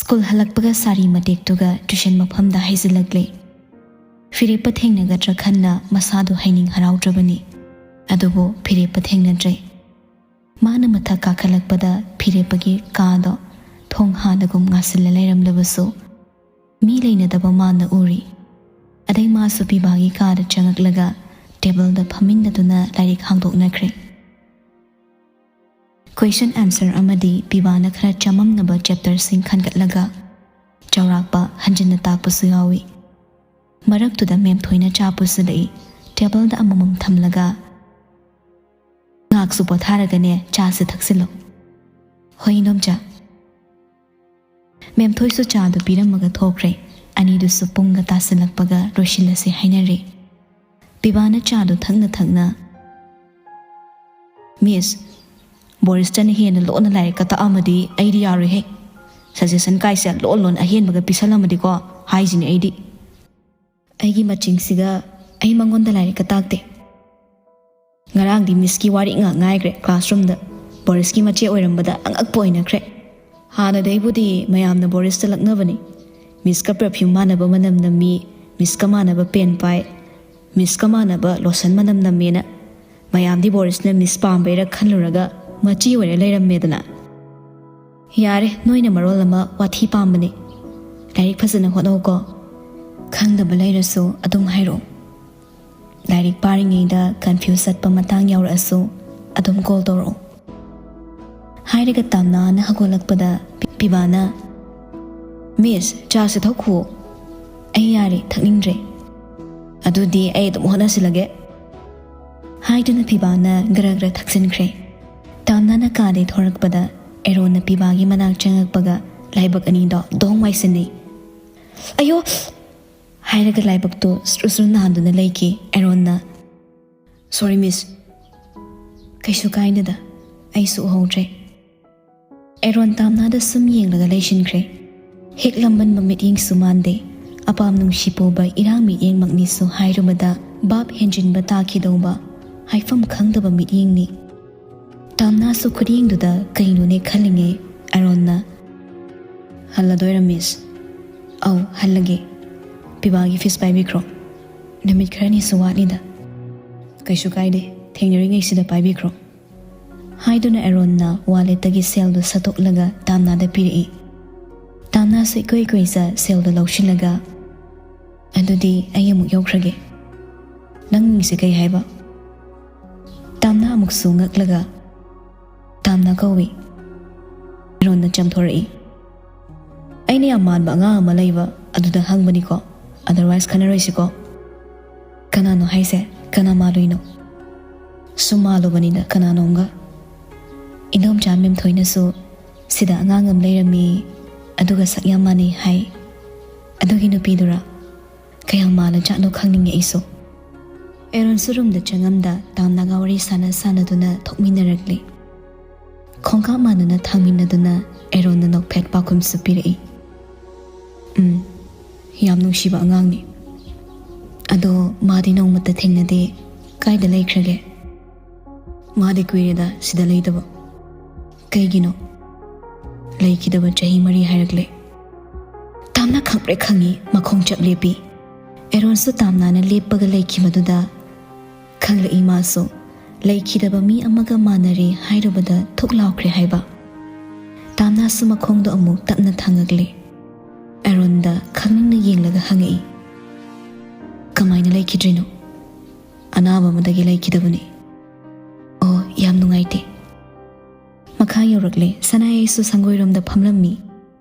ꯁ꯭ꯀꯨꯜ ꯍꯜꯂꯛꯄꯒ ꯁꯥꯔꯤ ꯃꯇꯦꯛꯇꯨꯒ ꯇ꯭ꯌꯨꯁꯟ ꯃꯐꯝꯗ ꯍꯩꯖꯤꯜꯂꯛꯂꯦ꯫ ꯐꯤꯔꯦꯞꯄ ꯊꯦꯡꯅꯒꯗ꯭ꯔꯥ ꯈꯟꯅ ꯃꯁꯥꯗꯨ ꯍꯩꯅꯤꯡ ꯍꯔꯥꯎꯗ꯭ꯔꯕꯅꯤ꯫ ꯑꯗꯨꯕꯨ ꯐꯤꯔꯦꯞꯄ ꯊꯦꯡꯅꯗ꯭ꯔꯦ꯫ ꯃꯥꯅ ꯃꯊꯛ ꯀꯥꯈꯠꯂꯛꯄꯗ ꯐꯤꯔꯦꯞꯄꯒꯤ ꯀꯥꯗꯣ ꯊꯣꯡ ꯍꯥꯗꯒꯨꯝ ꯉꯥꯁꯤꯜꯂ ꯂꯩꯔꯝꯂꯕꯁꯨ ꯃꯤ ꯂꯩꯅꯗꯕ ꯃꯥꯅ ꯎꯔꯤ꯫ ꯑꯗꯩ ꯃꯥꯁꯨ ꯄꯤꯕꯥꯒꯤ ꯀꯥꯗ ꯆꯪꯉꯛꯂꯒ ꯇꯦꯕꯜꯗ ꯐꯝꯃꯤꯟꯅꯗꯨꯅ ꯂꯥꯏꯔꯤꯛ ꯍꯥꯡꯗꯣꯛꯅꯈ꯭ꯔꯦ꯫ ꯀ꯭ꯋꯦꯁꯟ ꯑꯟꯁꯔ ꯑꯃꯗꯤ ꯄꯤꯕꯥꯅ ꯈꯔ ꯆꯃꯝꯅꯕ ꯆꯦꯞꯇꯔꯁꯤꯡ ꯈꯟꯒꯠꯂꯒ ꯆꯥꯎꯔꯥꯛꯄ ꯍꯟꯖꯤꯟꯅ ꯇꯥꯛꯄꯁꯨ ꯌꯥꯎꯏ꯫ ꯃꯔꯛꯇꯨꯗ ꯃꯦꯝꯊꯣꯏꯅ ꯆꯥ ꯄꯨꯁꯤꯜꯂꯛꯏ꯫ ꯇꯦꯕꯜꯗ ꯑꯃꯃꯝ ꯊꯝꯂꯒ, "ꯉꯥꯏꯍꯥꯛꯁꯨ ꯄꯣꯊꯥꯔꯒꯅꯦ ꯆꯥꯁꯦ ꯊꯛꯆꯤꯜꯂꯣ꯫" "ꯍꯣꯏ ꯏꯅꯣꯝꯆꯥ꯫" ꯃꯦꯝꯊꯣꯏꯁꯨ ꯆꯥꯗꯨ ꯄꯤꯔꯝꯃꯒ ꯊꯣꯛꯈ꯭ꯔꯦ꯫ ꯑꯅꯤꯗꯨꯁꯨ ꯄꯨꯡꯒ ꯇꯥꯁꯤꯜꯂꯛꯄꯒ ꯂꯣꯏꯁꯤꯜꯂꯁꯦ ꯍꯥꯏꯅꯔꯦ꯫ ꯄꯤꯕꯥꯅ ꯆꯥꯗꯨ ꯊꯛꯅ ꯊꯛꯅ, "ꯃꯤꯁ, ꯕꯣꯔꯤꯁꯇꯅ ꯍꯦꯟꯅ ꯂꯣꯟꯅ ꯂꯥꯏꯔꯤꯛꯀ ꯇꯥꯛꯑꯝꯃꯗꯤ ꯑꯩꯗꯤ ꯌꯥꯔꯣꯏꯍꯦ꯫ ꯁꯖꯦꯁꯟ ꯀꯥꯏꯁꯦ ꯂꯣꯟ ꯂꯣꯟ ꯑꯍꯦꯟꯕꯒ ꯄꯤꯁꯜꯂꯝꯃꯗꯤꯀꯣ ꯍꯥꯏꯁꯤꯅꯦ ꯑꯩꯗꯤ꯫" ꯑꯩꯒꯤ ꯃꯆꯤꯡꯁꯤꯒ ꯑꯩ ꯃꯉꯣꯟꯗ ꯂꯥꯏꯔꯤꯛꯀ ꯇꯥꯛꯇꯦ꯫ ꯉꯔꯥꯡꯗꯤ ꯃꯤꯁꯀꯤ ꯋꯥꯔꯤ ꯉꯥꯛ ꯉꯥꯏꯈ꯭ꯔꯦ ꯀ꯭ꯂꯥꯁꯔꯨꯝꯗ꯫ ꯕꯣꯔꯤꯁꯀꯤ ꯃꯆꯦ ꯑꯣꯏꯔꯝꯕꯗ ꯑꯉꯛꯄ ꯑꯣꯏꯅꯈ꯭ꯔꯦ꯫ ꯍꯥꯟꯅꯗꯩꯕꯨꯗꯤ ꯃꯌꯥꯝꯅ ꯕꯣꯔꯤꯁꯇ ꯂꯛꯅꯕꯅꯤ꯫ ꯃꯤꯁꯀ ꯄꯔꯐ꯭ꯌꯨꯝ ꯃꯥꯟꯅꯕ ꯃꯅꯝ ꯅꯝꯃꯤ, ꯃꯤꯁꯀ ꯃꯥꯟꯅꯕ ꯄꯦꯟ ꯄꯥꯏ, ꯃꯤꯁꯀ ꯃꯥꯟꯅꯕ ꯂꯣꯁꯟ ꯃꯅꯝ ꯅꯝꯃꯦꯅ꯫ ꯃꯌꯥꯝꯗꯤ ꯕꯣꯔꯤꯁꯅ ꯃꯤꯁ ꯄꯥꯝꯕꯩꯔ ꯈꯜꯂꯨꯔꯒ ꯃꯆꯦ ꯑꯣꯏꯔ ꯂꯩꯔꯝꯃꯦꯗꯅ꯫ ꯌꯥꯔꯦ, ꯅꯣꯏꯅ ꯃꯔꯣꯜ ꯑꯃ ꯋꯥꯊꯤ ꯄꯥꯝꯕꯅꯦ꯫ ꯂꯥꯏꯔꯤꯛ ꯐꯖꯅ ꯍꯣꯠꯅꯧꯀꯣ꯫ ꯈꯪꯗꯕ ꯂꯩꯔꯁꯨ ꯑꯗꯨꯝ ꯍꯥꯏꯔꯛꯑꯣ꯫ ꯂꯥꯏꯔꯤꯛ ꯄꯥꯔꯤꯉꯩꯗ ꯀꯟꯐ꯭ꯌꯨꯁ ꯆꯠꯄ ꯃꯇꯥꯡ ꯌꯥꯎꯔꯛꯑꯁꯨ ꯑꯗꯨꯝ ꯀꯣꯜ ꯇꯧꯔꯛꯑꯣ꯫ ꯍꯥꯏꯔꯒ ꯇꯥꯝꯅꯥꯅ ꯍꯧꯒꯠꯂꯛꯄꯗ ꯄꯤ-, ꯄꯤꯕꯥꯅ, "ꯃꯤꯁ, ꯆꯥꯁꯦ ꯊꯛꯈꯨꯑꯣ꯫" "ꯑꯩ ꯌꯥꯔꯦ, ꯊꯛꯅꯤꯡꯗ꯭ꯔꯦ꯫" "ꯑꯗꯨꯗꯤ ꯑꯩ ꯑꯗꯨꯝ ꯍꯣꯠꯅꯁꯤꯜꯂꯒꯦ꯫" ꯍꯥꯏꯗꯨꯅ ꯄꯤꯕꯥꯅ ꯒꯔ ꯒꯔ ꯊꯛꯆꯤꯟꯈ꯭ꯔꯦ꯫ ꯇꯥꯝꯅꯥꯅ ꯀꯥꯗꯩ ꯊꯣꯔꯛꯄꯗ ꯑꯦꯔꯣꯟꯅ ꯄꯤꯕꯥꯒꯤ ꯃꯅꯥꯛ ꯆꯪꯉꯛꯄꯒ ꯂꯥꯏꯕꯛ ꯑꯅꯤꯗꯣ ꯗꯣꯡ ꯋꯥꯏꯁꯤꯟꯅꯩ꯫ "ꯑꯌꯣ!" ꯍꯥꯏꯔꯒ ꯂꯥꯏꯕꯛꯇꯨ ꯁ꯭ꯔꯨ ꯁ꯭ꯔꯨ ꯅꯥꯟꯗꯨꯅ ꯂꯩꯈꯤ꯫ ꯑꯦꯔꯣꯟꯅ, "Sorry, miss꯫ ꯀꯩꯁꯨ ꯀꯥꯏꯗꯦꯗ, ꯑꯩꯁꯨ ꯎꯍꯧꯗ꯭ꯔꯦ꯫" ꯑꯦꯔꯣꯟ ꯇꯥꯝꯅꯥꯗ ꯁꯨꯝ ꯌꯦꯡꯂꯒ ꯂꯩꯁꯤꯟꯈ꯭ꯔꯦ꯫ ꯍꯦꯛ ꯂꯝꯕꯟꯕ ꯃꯤꯠꯌꯦꯡꯁꯨ ꯃꯥꯟꯗꯦ꯫ ꯑꯄꯥꯝ ꯅꯨꯡꯁꯤ ꯄꯨꯕ ꯏꯔꯥꯡ ꯃꯤꯠꯌꯦꯡꯃꯛꯅꯤꯁꯨ ꯍꯥꯏꯔꯨꯕꯗ ꯚꯥꯞ ꯍꯦꯟꯖꯤꯟꯕ ꯇꯥꯈꯤꯗꯧꯕ, ꯍꯥꯏꯐꯝ ꯈꯪꯗꯕ ꯃꯤꯠꯌꯦꯡꯅꯤ꯫ ꯇꯥꯝꯅꯥꯁꯨ ꯈꯨꯠꯌꯦꯡꯗꯨꯗ ꯀꯩꯅꯣꯅꯦ ꯈꯜꯂꯤꯉꯩ ꯑꯦꯔꯣꯟꯅ, "ꯍꯜꯂꯗꯣꯏꯔ, miss?" "ꯑꯧ, ꯍꯜꯂꯒꯦ꯫ ꯄꯤꯕꯥꯒꯤ fees ꯄꯥꯏꯕꯤꯈ꯭ꯔꯣ꯫ ꯅꯨꯃꯤꯠ ꯈꯔꯅꯤꯁꯨ ꯋꯥꯠꯂꯤꯗ꯫" "ꯀꯩꯁꯨ ꯀꯥꯏꯗꯦ, ꯊꯦꯡꯅꯔꯤꯉꯩꯁꯤꯗ ꯄꯥꯏꯕꯤꯈ꯭ꯔꯣ꯫" ꯍꯥꯏꯗꯨꯅ ꯑꯦꯔꯣꯟꯅ walletꯇꯒꯤ ꯁꯦꯜꯗꯨ ꯁꯠꯇꯣꯛꯂꯒ ꯇꯥꯝꯅꯥꯗ ꯄꯤꯔꯛꯏ꯫ ꯇꯥꯝꯅꯥꯁꯨ ꯏꯀꯨꯏ ꯀꯨꯏꯖ ꯁꯦꯜꯗꯨ ꯂꯧꯁꯤꯜꯂꯒ, "ꯑꯗꯨꯗꯤ ꯑꯩ ꯑꯃꯨꯛ ꯌꯧꯈ꯭ꯔꯒꯦ꯫ ꯅꯪ ꯃꯤꯡꯁꯦ ꯀꯩ ꯍꯥꯏꯕ?" ꯇꯥꯝꯅꯥ ꯑꯃꯨꯛꯁꯨ ꯉꯛꯂꯒ, "ꯇꯥꯝꯅꯥ ꯀꯧꯏ꯫" ꯑꯦꯔꯣꯟꯅ ꯆꯝꯊꯣꯔꯛꯏ꯫ "ꯑꯩꯅ ꯌꯥꯝ ꯃꯥꯟꯕ ꯑꯉꯥꯡ ꯑꯃ ꯂꯩꯕ, ꯑꯗꯨꯗ ꯍꯪꯕꯅꯤꯀꯣ꯫ Otherwise ꯈꯟꯅꯔꯣꯏꯁꯤꯀꯣ꯫" "ꯀꯅꯥꯅꯣ ꯍꯥꯏꯁꯦ? ꯀꯅꯥ ꯃꯥꯜꯂꯨꯏꯅꯣ?" "ꯁꯨꯝ ꯃꯥꯜꯂꯨꯕꯅꯤꯗ, ꯀꯅꯥꯅꯣꯝꯒ꯫ ꯏꯟꯗꯣꯝꯆꯥ ꯃꯦꯝꯊꯣꯏꯅꯁꯨ ꯁꯤꯗ ꯑꯉꯥꯡ ꯑꯃ ꯂꯩꯔꯝꯃꯤ, ꯑꯗꯨꯒ ꯁꯛ ꯌꯥꯝ ꯃꯥꯟꯅꯩ ꯍꯥꯏ꯫ ꯑꯗꯨꯒꯤ ꯅꯨꯄꯤꯗꯨꯔꯥ? ꯀꯌꯥꯝ ꯃꯥꯜꯂꯖꯥꯠꯅꯣ ꯈꯪꯅꯤꯡꯉꯦ ꯑꯩꯁꯨ꯫" ꯑꯦꯔꯣꯟꯁꯨ ꯔꯨꯝꯗ ꯆꯪꯉꯝꯗ ꯇꯥꯝꯅꯥꯒ ꯋꯥꯔꯤ ꯁꯥꯟꯅ ꯁꯥꯟꯅꯗꯨꯅ ꯊꯣꯛꯃꯤꯟꯅꯔꯛꯂꯦ꯫ ꯈꯣꯡꯀꯥꯞ ꯃꯥꯟꯅꯅ ꯊꯥꯡꯃꯤꯟꯅꯗꯨꯅ ꯑꯦꯔꯣꯟꯅ ꯅꯣꯛꯐꯦꯠ ꯄꯥꯎꯈꯨꯝꯁꯨ ꯄꯤꯔꯛꯏ꯫ "ꯎꯝ, ꯌꯥꯝ ꯅꯨꯡꯁꯤꯕ ꯑꯉꯥꯡꯅꯤ꯫ ꯑꯗꯣ ꯃꯥꯗꯤ ꯅꯣꯡꯃꯇ ꯊꯦꯡꯅꯗꯦ꯫ ꯀꯥꯏꯗ ꯂꯩꯈ꯭ꯔꯒꯦ?" "ꯃꯥꯗꯤ ꯀꯨꯏꯔꯦꯗ ꯁꯤꯗ ꯂꯩꯇꯕ꯫" "ꯀꯩꯒꯤꯅꯣ?" "ꯂꯩꯈꯤꯗꯕ ꯆꯍꯤ ꯃꯔꯤ ꯍꯥꯏꯔꯛꯂꯦ꯫" ꯇꯥꯝꯅꯥ ꯈꯪꯄ꯭ꯔꯦꯛ ꯈꯪꯉꯤ, ꯃꯈꯣꯡ ꯆꯞ ꯂꯦꯞꯄꯤ꯫ ꯑꯦꯔꯣꯟꯁꯨ ꯇꯥꯝꯅꯥꯅ ꯂꯦꯞꯄꯒ ꯂꯩꯈꯤꯕꯗꯨꯗ ꯈꯪꯂꯛꯏ ꯃꯥꯁꯨ꯫ ꯂꯩꯈꯤꯗꯕ ꯃꯤ ꯑꯃꯒ ꯃꯥꯟꯅꯔꯦ ꯍꯥꯏꯔꯨꯕꯗ ꯊꯨꯛ ꯂꯥꯎꯈ꯭ꯔꯦ ꯍꯥꯏꯕ꯫ ꯇꯥꯝꯅꯥꯁꯨ ꯃꯈꯣꯡꯗꯣ ꯑꯃꯨꯛ ꯇꯞꯅ ꯊꯥꯡꯉꯛꯂꯦ꯫ ꯑꯦꯔꯣꯟꯗ ꯈꯪꯅꯤꯡꯅ ꯌꯦꯡꯂꯒ ꯍꯪꯉꯛꯏ, "ꯀꯃꯥꯏꯅ ꯂꯩꯈꯤꯗ꯭ꯔꯤꯅꯣ?" "ꯑꯅꯥꯕ ꯑꯃꯗꯒꯤ ꯂꯩꯈꯤꯗꯕꯅꯤ꯫" "ꯑꯣ, ꯌꯥꯝ ꯅꯨꯡꯉꯥꯏꯇꯦ꯫" ꯃꯈꯥ ꯌꯧꯔꯛꯂꯦ, ꯁꯅꯥꯌꯥꯏꯁꯨ ꯁꯪꯒꯣꯏꯔꯣꯝꯗ ꯐꯝꯂꯝꯃꯤ꯫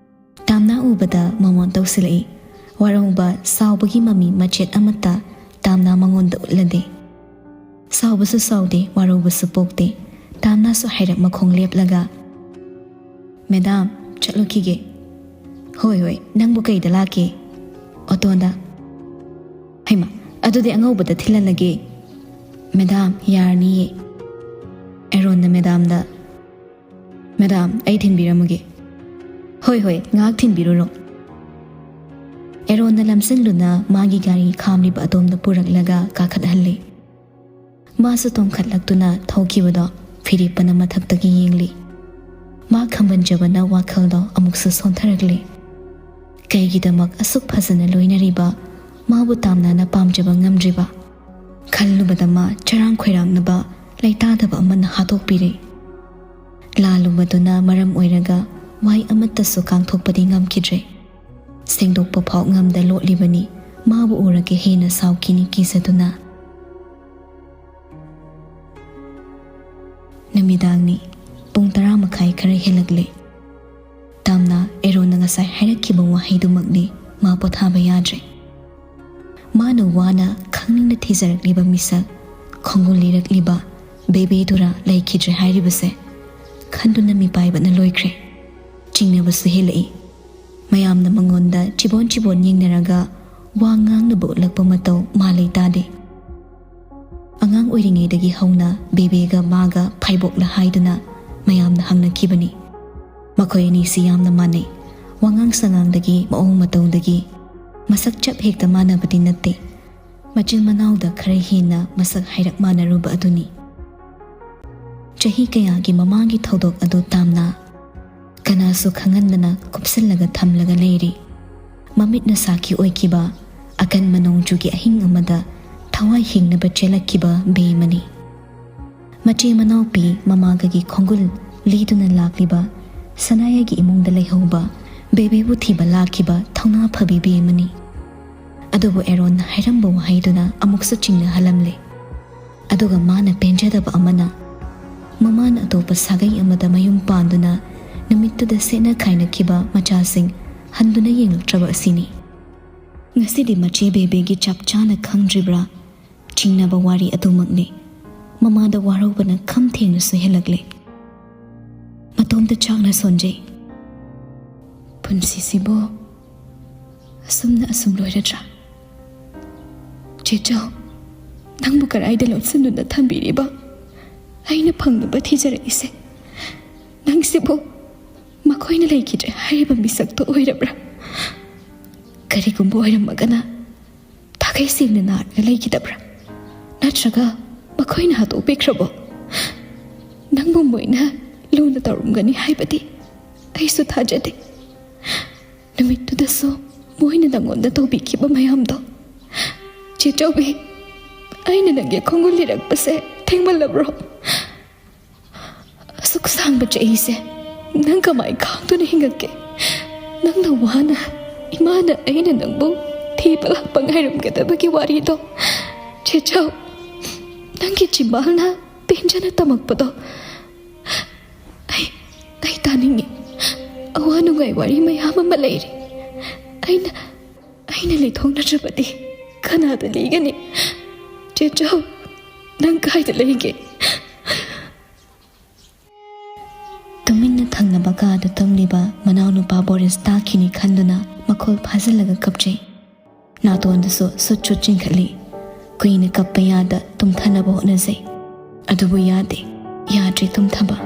ꯇꯥꯝꯅꯥ ꯎꯕꯗ ꯃꯃꯣꯟ ꯇꯧꯁꯤꯜꯂꯛꯏ꯫ ꯋꯥꯔꯧꯕ ꯁꯥꯎꯕꯒꯤ ꯃꯃꯤ ꯃꯆꯦꯠ ꯑꯃꯠꯇ ꯇꯥꯝꯅꯥ ꯃꯉꯣꯟꯗ ꯎꯠꯂꯗꯦ꯫ ꯁꯥꯎꯕꯁꯨ ꯁꯥꯎꯗꯦ, ꯋꯥꯔꯧꯕꯁꯨ ꯄꯣꯛꯇꯦ꯫ ꯇꯥꯝꯅꯥꯁꯨ ꯍꯥꯏꯔꯞ ꯃꯈꯣꯡ ꯂꯦꯞꯂꯒ, "ꯃꯦꯗꯥꯝ, ꯆꯠꯂꯨꯈꯤꯒꯦ꯫" "ꯍꯣꯏ, ꯍꯣꯏ, ꯅꯪꯕꯨ ꯀꯩꯗ ꯂꯥꯛꯀꯦ?" "ꯑꯣꯇꯣꯗ꯫" "ꯍꯩꯃꯥ, ꯑꯗꯨꯗꯤ ꯑꯉꯧꯕꯗ ꯊꯤꯜꯍꯜꯂꯒꯦ꯫ ꯃꯦꯗꯥꯝ, ꯌꯥꯔꯅꯤꯌꯦ꯫" ꯑꯦꯔꯣꯟꯅ ꯃꯦꯗꯥꯝꯗ, "ꯃꯦꯗꯥꯝ, ꯑꯩ ꯊꯤꯟꯕꯤꯔꯝꯃꯒꯦ꯫" "ꯍꯣꯏ, ꯍꯣꯏ, ꯉꯥꯏꯍꯥꯛ ꯊꯤꯟꯕꯤꯔꯨꯔꯣ꯫" ꯑꯦꯔꯣꯟꯅ ꯂꯝꯖꯤꯡꯗꯨꯅ ꯃꯥꯒꯤ ꯒꯥꯔꯤ ꯈꯥꯝꯂꯤꯕ ꯑꯗꯣꯝꯗ ꯄꯨꯔꯛꯂꯒ ꯀꯥꯈꯠꯍꯜꯂꯦ꯫ ꯃꯥꯁꯨ ꯇꯣꯡꯈꯠꯂꯛꯇꯨꯅ ꯊꯧꯈꯤꯕꯗꯣ ꯐꯤꯔꯦꯞꯄꯅ ꯃꯊꯛꯇꯒꯤ ꯌꯦꯡꯂꯤ꯫ ꯃꯥ ꯈꯝꯕꯟꯖꯕꯅ ꯋꯥꯈꯜꯗꯣ ꯑꯃꯨꯛꯁꯨ ꯁꯣꯟꯊꯔꯛꯂꯦ꯫ ꯀꯩꯒꯤꯗꯃꯛ ꯑꯁꯨꯛ ꯐꯖꯅ ꯂꯣꯏꯅꯔꯤꯕ ꯃꯥꯕꯨ ꯇꯥꯝꯅꯅ ꯄꯥꯝꯖꯕ ꯉꯝꯗ꯭ꯔꯤꯕ? ꯈꯜꯂꯨꯕꯗ ꯃꯥ ꯆꯔꯥꯡ ꯈꯣꯏꯔꯥꯡꯅꯕ ꯂꯩꯇꯥꯗꯕ ꯑꯃꯅ ꯍꯥꯠꯇꯣꯛꯄꯤꯔꯦ꯫ ꯂꯥꯜꯂꯨꯕꯗꯨꯅ ꯃꯔꯝ ꯑꯣꯏꯔꯒ ꯋꯥꯍꯩ ꯑꯃꯠꯇꯁꯨ ꯀꯥꯡꯊꯣꯛꯄꯗꯤ ꯉꯝꯈꯤꯗ꯭ꯔꯦ꯫ ꯁꯦꯡꯗꯣꯛꯄ ꯐꯥꯎ ꯉꯝꯗ ꯂꯣꯠꯂꯤꯕꯅꯤ꯫ ꯃꯥꯕꯨ ꯎꯔꯒ ꯍꯦꯟꯅ ꯁꯥꯎꯈꯤꯅꯤ ꯀꯤꯖꯗꯨꯅ꯫ ꯅꯨꯃꯤꯗꯥꯡꯅꯤ꯫ ꯄꯨꯡ ꯇꯔꯥ ꯃꯈꯥꯏ ꯈꯔ ꯍꯦꯜꯂꯛꯂꯦ꯫ ꯇꯥꯝꯅ ꯑꯦꯔꯣꯟꯅ ꯉꯁꯥꯏ ꯍꯥꯏꯔꯛꯈꯤꯕ ꯋꯥꯍꯩꯗꯨꯃꯛꯅꯤ꯫ ꯃꯥ ꯄꯣꯊꯥꯕ ꯌꯥꯗ꯭ꯔꯦ꯫ ꯃꯥꯅ ꯋꯥꯅ ꯈꯪꯅꯤꯡꯅ ꯊꯤꯖꯔꯛꯂꯤꯕ ꯃꯤꯁꯛ, ꯈꯣꯡꯒꯨꯜ ꯂꯤꯔꯛꯂꯤꯕ ꯕꯦꯕꯦꯗꯨꯔꯥ ꯂꯩꯈꯤꯗ꯭ꯔꯦ ꯍꯥꯏꯔꯤꯕꯁꯦ ꯈꯟꯗꯨꯅ ꯃꯤꯄꯥꯏꯕꯅ ꯂꯣꯏꯈ꯭ꯔꯦ꯫ ꯆꯤꯡꯅꯕꯁꯨ ꯍꯦꯜꯂꯛꯏ꯫ ꯃꯌꯥꯝꯅ ꯃꯉꯣꯟꯗ ꯆꯤꯕꯣꯟ ꯆꯤꯕꯣꯟ ꯌꯦꯡꯅꯔꯒ ꯋꯥ ꯉꯥꯡꯅꯕ ꯎꯠꯂꯛꯄ ꯃꯇꯧ ꯃꯥ ꯂꯩꯇꯥꯗꯦ꯫ ꯑꯉꯥꯡ ꯑꯣꯏꯔꯤꯉꯩꯗꯒꯤ ꯍꯧꯅ ꯕꯦꯕꯦꯒ ꯃꯥꯒ ꯐꯥꯏꯕꯣꯛꯂ ꯍꯥꯏꯗꯨꯅ ꯃꯌꯥꯝꯅ ꯍꯪꯅꯈꯤꯕꯅꯤ꯫ ꯃꯈꯣꯏ ꯑꯅꯤꯁꯤ ꯌꯥꯝꯅ ꯃꯥꯟꯅꯩ꯫ ꯋꯥꯉꯥꯡ ꯁꯉꯥꯡꯗꯒꯤ, ꯃꯑꯣꯡ ꯃꯇꯧꯗꯒꯤ꯫ ꯃꯁꯛ ꯆꯞ ꯍꯦꯛꯇ ꯃꯥꯟꯅꯕꯗꯤ ꯅꯠꯇꯦ꯫ ꯃꯆꯤꯟ ꯃꯅꯥꯎꯗ ꯈꯔ ꯍꯦꯟꯅ ꯃꯁꯛ ꯍꯥꯏꯔꯞ ꯃꯥꯟꯅꯔꯨꯕ ꯑꯗꯨꯅꯤ꯫ ꯆꯍꯤ ꯀꯌꯥꯒꯤ ꯃꯃꯥꯡꯒꯤ ꯊꯧꯗꯣꯛ ꯑꯗꯨ ꯇꯥꯝꯅ ꯀꯅꯥꯁꯨ ꯈꯪꯍꯟꯗꯅ ꯀꯨꯞꯁꯤꯜꯂꯒ ꯊꯝꯂꯒ ꯂꯩꯔꯤ꯫ ꯃꯃꯤꯠꯅ ꯁꯥꯈꯤ ꯑꯣꯏꯈꯤꯕ ꯑꯀꯟꯕ ꯅꯣꯡꯖꯨꯒꯤ ꯑꯍꯤꯡ ꯑꯃꯗ ꯊꯋꯥꯏ ꯍꯤꯡꯅꯕ ꯆꯦꯜꯂꯛꯈꯤꯕ ꯕꯦꯝꯃꯅꯤ꯫ ꯃꯆꯦ ꯃꯅꯥꯎꯄꯤ ꯃꯃꯥꯒꯒꯤ ꯈꯣꯡꯒꯨꯜ ꯂꯤꯗꯨꯅ ꯂꯥꯛꯂꯤꯕ ꯁꯅꯥꯌꯥꯒꯤ ꯏꯃꯨꯡꯗ ꯂꯩꯍꯧꯕ ꯕꯦꯕꯦꯕꯨ ꯊꯤꯕ ꯂꯥꯛꯈꯤꯕ ꯊꯧꯅꯥ ꯐꯕꯤ ꯕꯦꯝꯃꯅꯤ꯫ ꯑꯗꯨꯕꯨ ꯑꯦꯔꯣꯟꯅ ꯍꯥꯏꯔꯝꯕ ꯋꯥꯍꯩꯗꯨꯅ ꯑꯃꯨꯛꯁꯨ ꯆꯤꯡꯅꯍꯜꯂꯝꯂꯦ꯫ ꯑꯗꯨꯒ ꯃꯥꯅ ꯄꯦꯟꯖꯗꯕ ꯑꯃꯅ, ꯃꯃꯥꯅ ꯑꯇꯣꯞꯄ ꯁꯥꯒꯩ ꯑꯃꯗ ꯃꯌꯨꯝ ꯄꯥꯟꯗꯨꯅ ꯅꯨꯃꯤꯠꯇꯨꯗ ꯁꯦꯠꯅ ꯈꯥꯏꯅꯈꯤꯕ ꯃꯆꯥꯁꯤꯡ ꯍꯟꯗꯨꯅ ꯌꯦꯡꯂꯛꯇ꯭ꯔꯕ ꯑꯁꯤꯅꯤ꯫ ꯉꯁꯤꯗꯤ ꯃꯆꯦ ꯕꯦꯕꯦꯒꯤ ꯆꯞ ꯆꯥꯅ ꯈꯪꯗ꯭ꯔꯤꯕ꯭ꯔꯥ? ꯆꯤꯡꯅꯕ ꯋꯥꯔꯤ ꯑꯗꯨꯃꯛꯅꯤ꯫ ꯃꯃꯥꯗ ꯋꯥꯔꯧꯕꯅ ꯈꯝ ꯊꯦꯡꯅꯁꯨ ꯍꯦꯜꯂꯛꯂꯦ꯫ ꯃꯇꯣꯝꯇ ꯆꯥꯛꯅ ꯁꯣꯟꯖꯩ꯫ ꯄꯨꯟꯁꯤꯁꯤꯕꯨ ꯑꯁꯨꯝꯅ ꯑꯁꯨꯝ ꯂꯣꯏꯔꯗ꯭ꯔꯥ? ꯆꯦꯆꯧ, ꯅꯪꯕꯨ ꯀꯗꯥꯏꯗ ꯂꯣꯠꯁꯤꯟꯗꯨꯅ ꯊꯝꯕꯤꯔꯤꯕ? ꯑꯩꯅ ꯐꯪꯅꯕ ꯊꯤꯖꯔꯛꯏꯁꯦ꯫ ꯅꯪꯁꯤꯕꯨ ꯃꯈꯣꯏꯅ ꯂꯩꯈꯤꯗ꯭ꯔꯦ ꯍꯥꯏꯔꯤꯕ ꯃꯤꯁꯛꯇꯣ ꯑꯣꯏꯔꯕ꯭ꯔꯥ? ꯀꯔꯤꯒꯨꯝꯕ ꯑꯣꯏꯔꯝꯃꯒꯅ, ꯊꯥꯒꯩ ꯁꯦꯡꯅ ꯅꯥꯔꯒ ꯂꯩꯈꯤꯗꯕ꯭ꯔꯥ? ꯅꯠꯇ꯭ꯔꯒ ꯃꯈꯣꯏꯅ ꯍꯥꯠꯇꯣꯛꯄꯤꯈ꯭ꯔꯕꯣ? ꯅꯪꯕꯨ ꯃꯣꯏꯅ ꯂꯨꯅ ꯇꯧꯔꯝꯒꯅꯤ ꯍꯥꯏꯕꯗꯤ ꯑꯩꯁꯨ ꯊꯥꯖꯗꯦ꯫ ꯅꯨꯃꯤꯠꯇꯨꯗꯁꯨ ꯃꯣꯏꯅ ꯅꯪꯉꯣꯟꯗ ꯇꯧꯕꯤꯈꯤꯕ ꯃꯌꯥꯝꯗꯣ꯫ ꯆꯦꯆꯧꯕꯤ, ꯑꯩꯅ ꯅꯪꯒꯤ ꯈꯣꯡꯒꯨꯜ ꯂꯤꯔꯛꯄꯁꯦ ꯊꯦꯡꯃꯜꯂꯕ꯭ꯔꯣ? ꯑꯁꯨꯛ ꯁꯥꯡꯕ ꯆꯍꯤꯁꯦ ꯅꯪ ꯀꯃꯥꯏ ꯈꯥꯡꯗꯨꯅ ꯍꯤꯡꯉꯛꯀꯦ? ꯅꯪꯅ ꯋꯥꯅ ꯏꯃꯥꯅ ꯑꯩꯅ ꯅꯪꯕꯨ ꯊꯤꯕ ꯂꯥꯛꯄ ꯉꯥꯏꯔꯝꯒꯗꯕꯒꯤ ꯋꯥꯔꯤꯗꯣ꯫ ꯆꯦꯆꯧ, ꯅꯪꯒꯤ ꯆꯤꯝꯕꯥꯜꯅ ꯄꯦꯟꯖꯅ ꯇꯝꯃꯛꯄꯗꯣ꯫ ꯑꯩ, ꯑꯩ ꯇꯥꯅꯤꯡꯉꯤ꯫ ꯑꯋꯥ ꯅꯨꯡꯉꯥꯏ ꯋꯥꯔꯤ ꯃꯌꯥꯝ ꯑꯃ ꯂꯩꯔꯤ꯫ ꯑꯩꯅ, ꯑꯩꯅ ꯂꯤꯊꯣꯛꯅꯗ꯭ꯔꯕꯗꯤ ꯀꯅꯥꯗ ꯂꯤꯒꯅꯤ? ꯆꯦꯆꯧ, ꯅꯪ ꯀꯥꯏꯗ ꯂꯩꯒꯦ? ꯇꯨꯃꯤꯟꯅ ꯊꯪꯅꯕ ꯀꯥꯗ ꯇꯨꯝꯂꯤꯕ ꯃꯅꯥꯎꯅꯨꯄꯥ ꯕꯣꯔꯤꯁ ꯇꯥꯈꯤꯅꯤ ꯈꯟꯗꯨꯅ ꯃꯈꯣꯜ ꯐꯥꯖꯤꯜꯂꯒ ꯀꯞꯆꯩ꯫ ꯅꯥꯇꯣꯟꯗꯁꯨ ꯁꯨꯠ ꯁꯨꯠ ꯆꯤꯡꯈꯠꯂꯤ꯫ ꯀꯨꯏꯅ ꯀꯞꯄ ꯌꯥꯗ ꯇꯨꯝꯊꯅꯕ ꯍꯣꯠꯅꯖꯩ꯫ ꯑꯗꯨꯕꯨ ꯌꯥꯗꯦ꯫ ꯌꯥꯗ꯭ꯔꯦ ꯇꯨꯝꯊꯕ꯫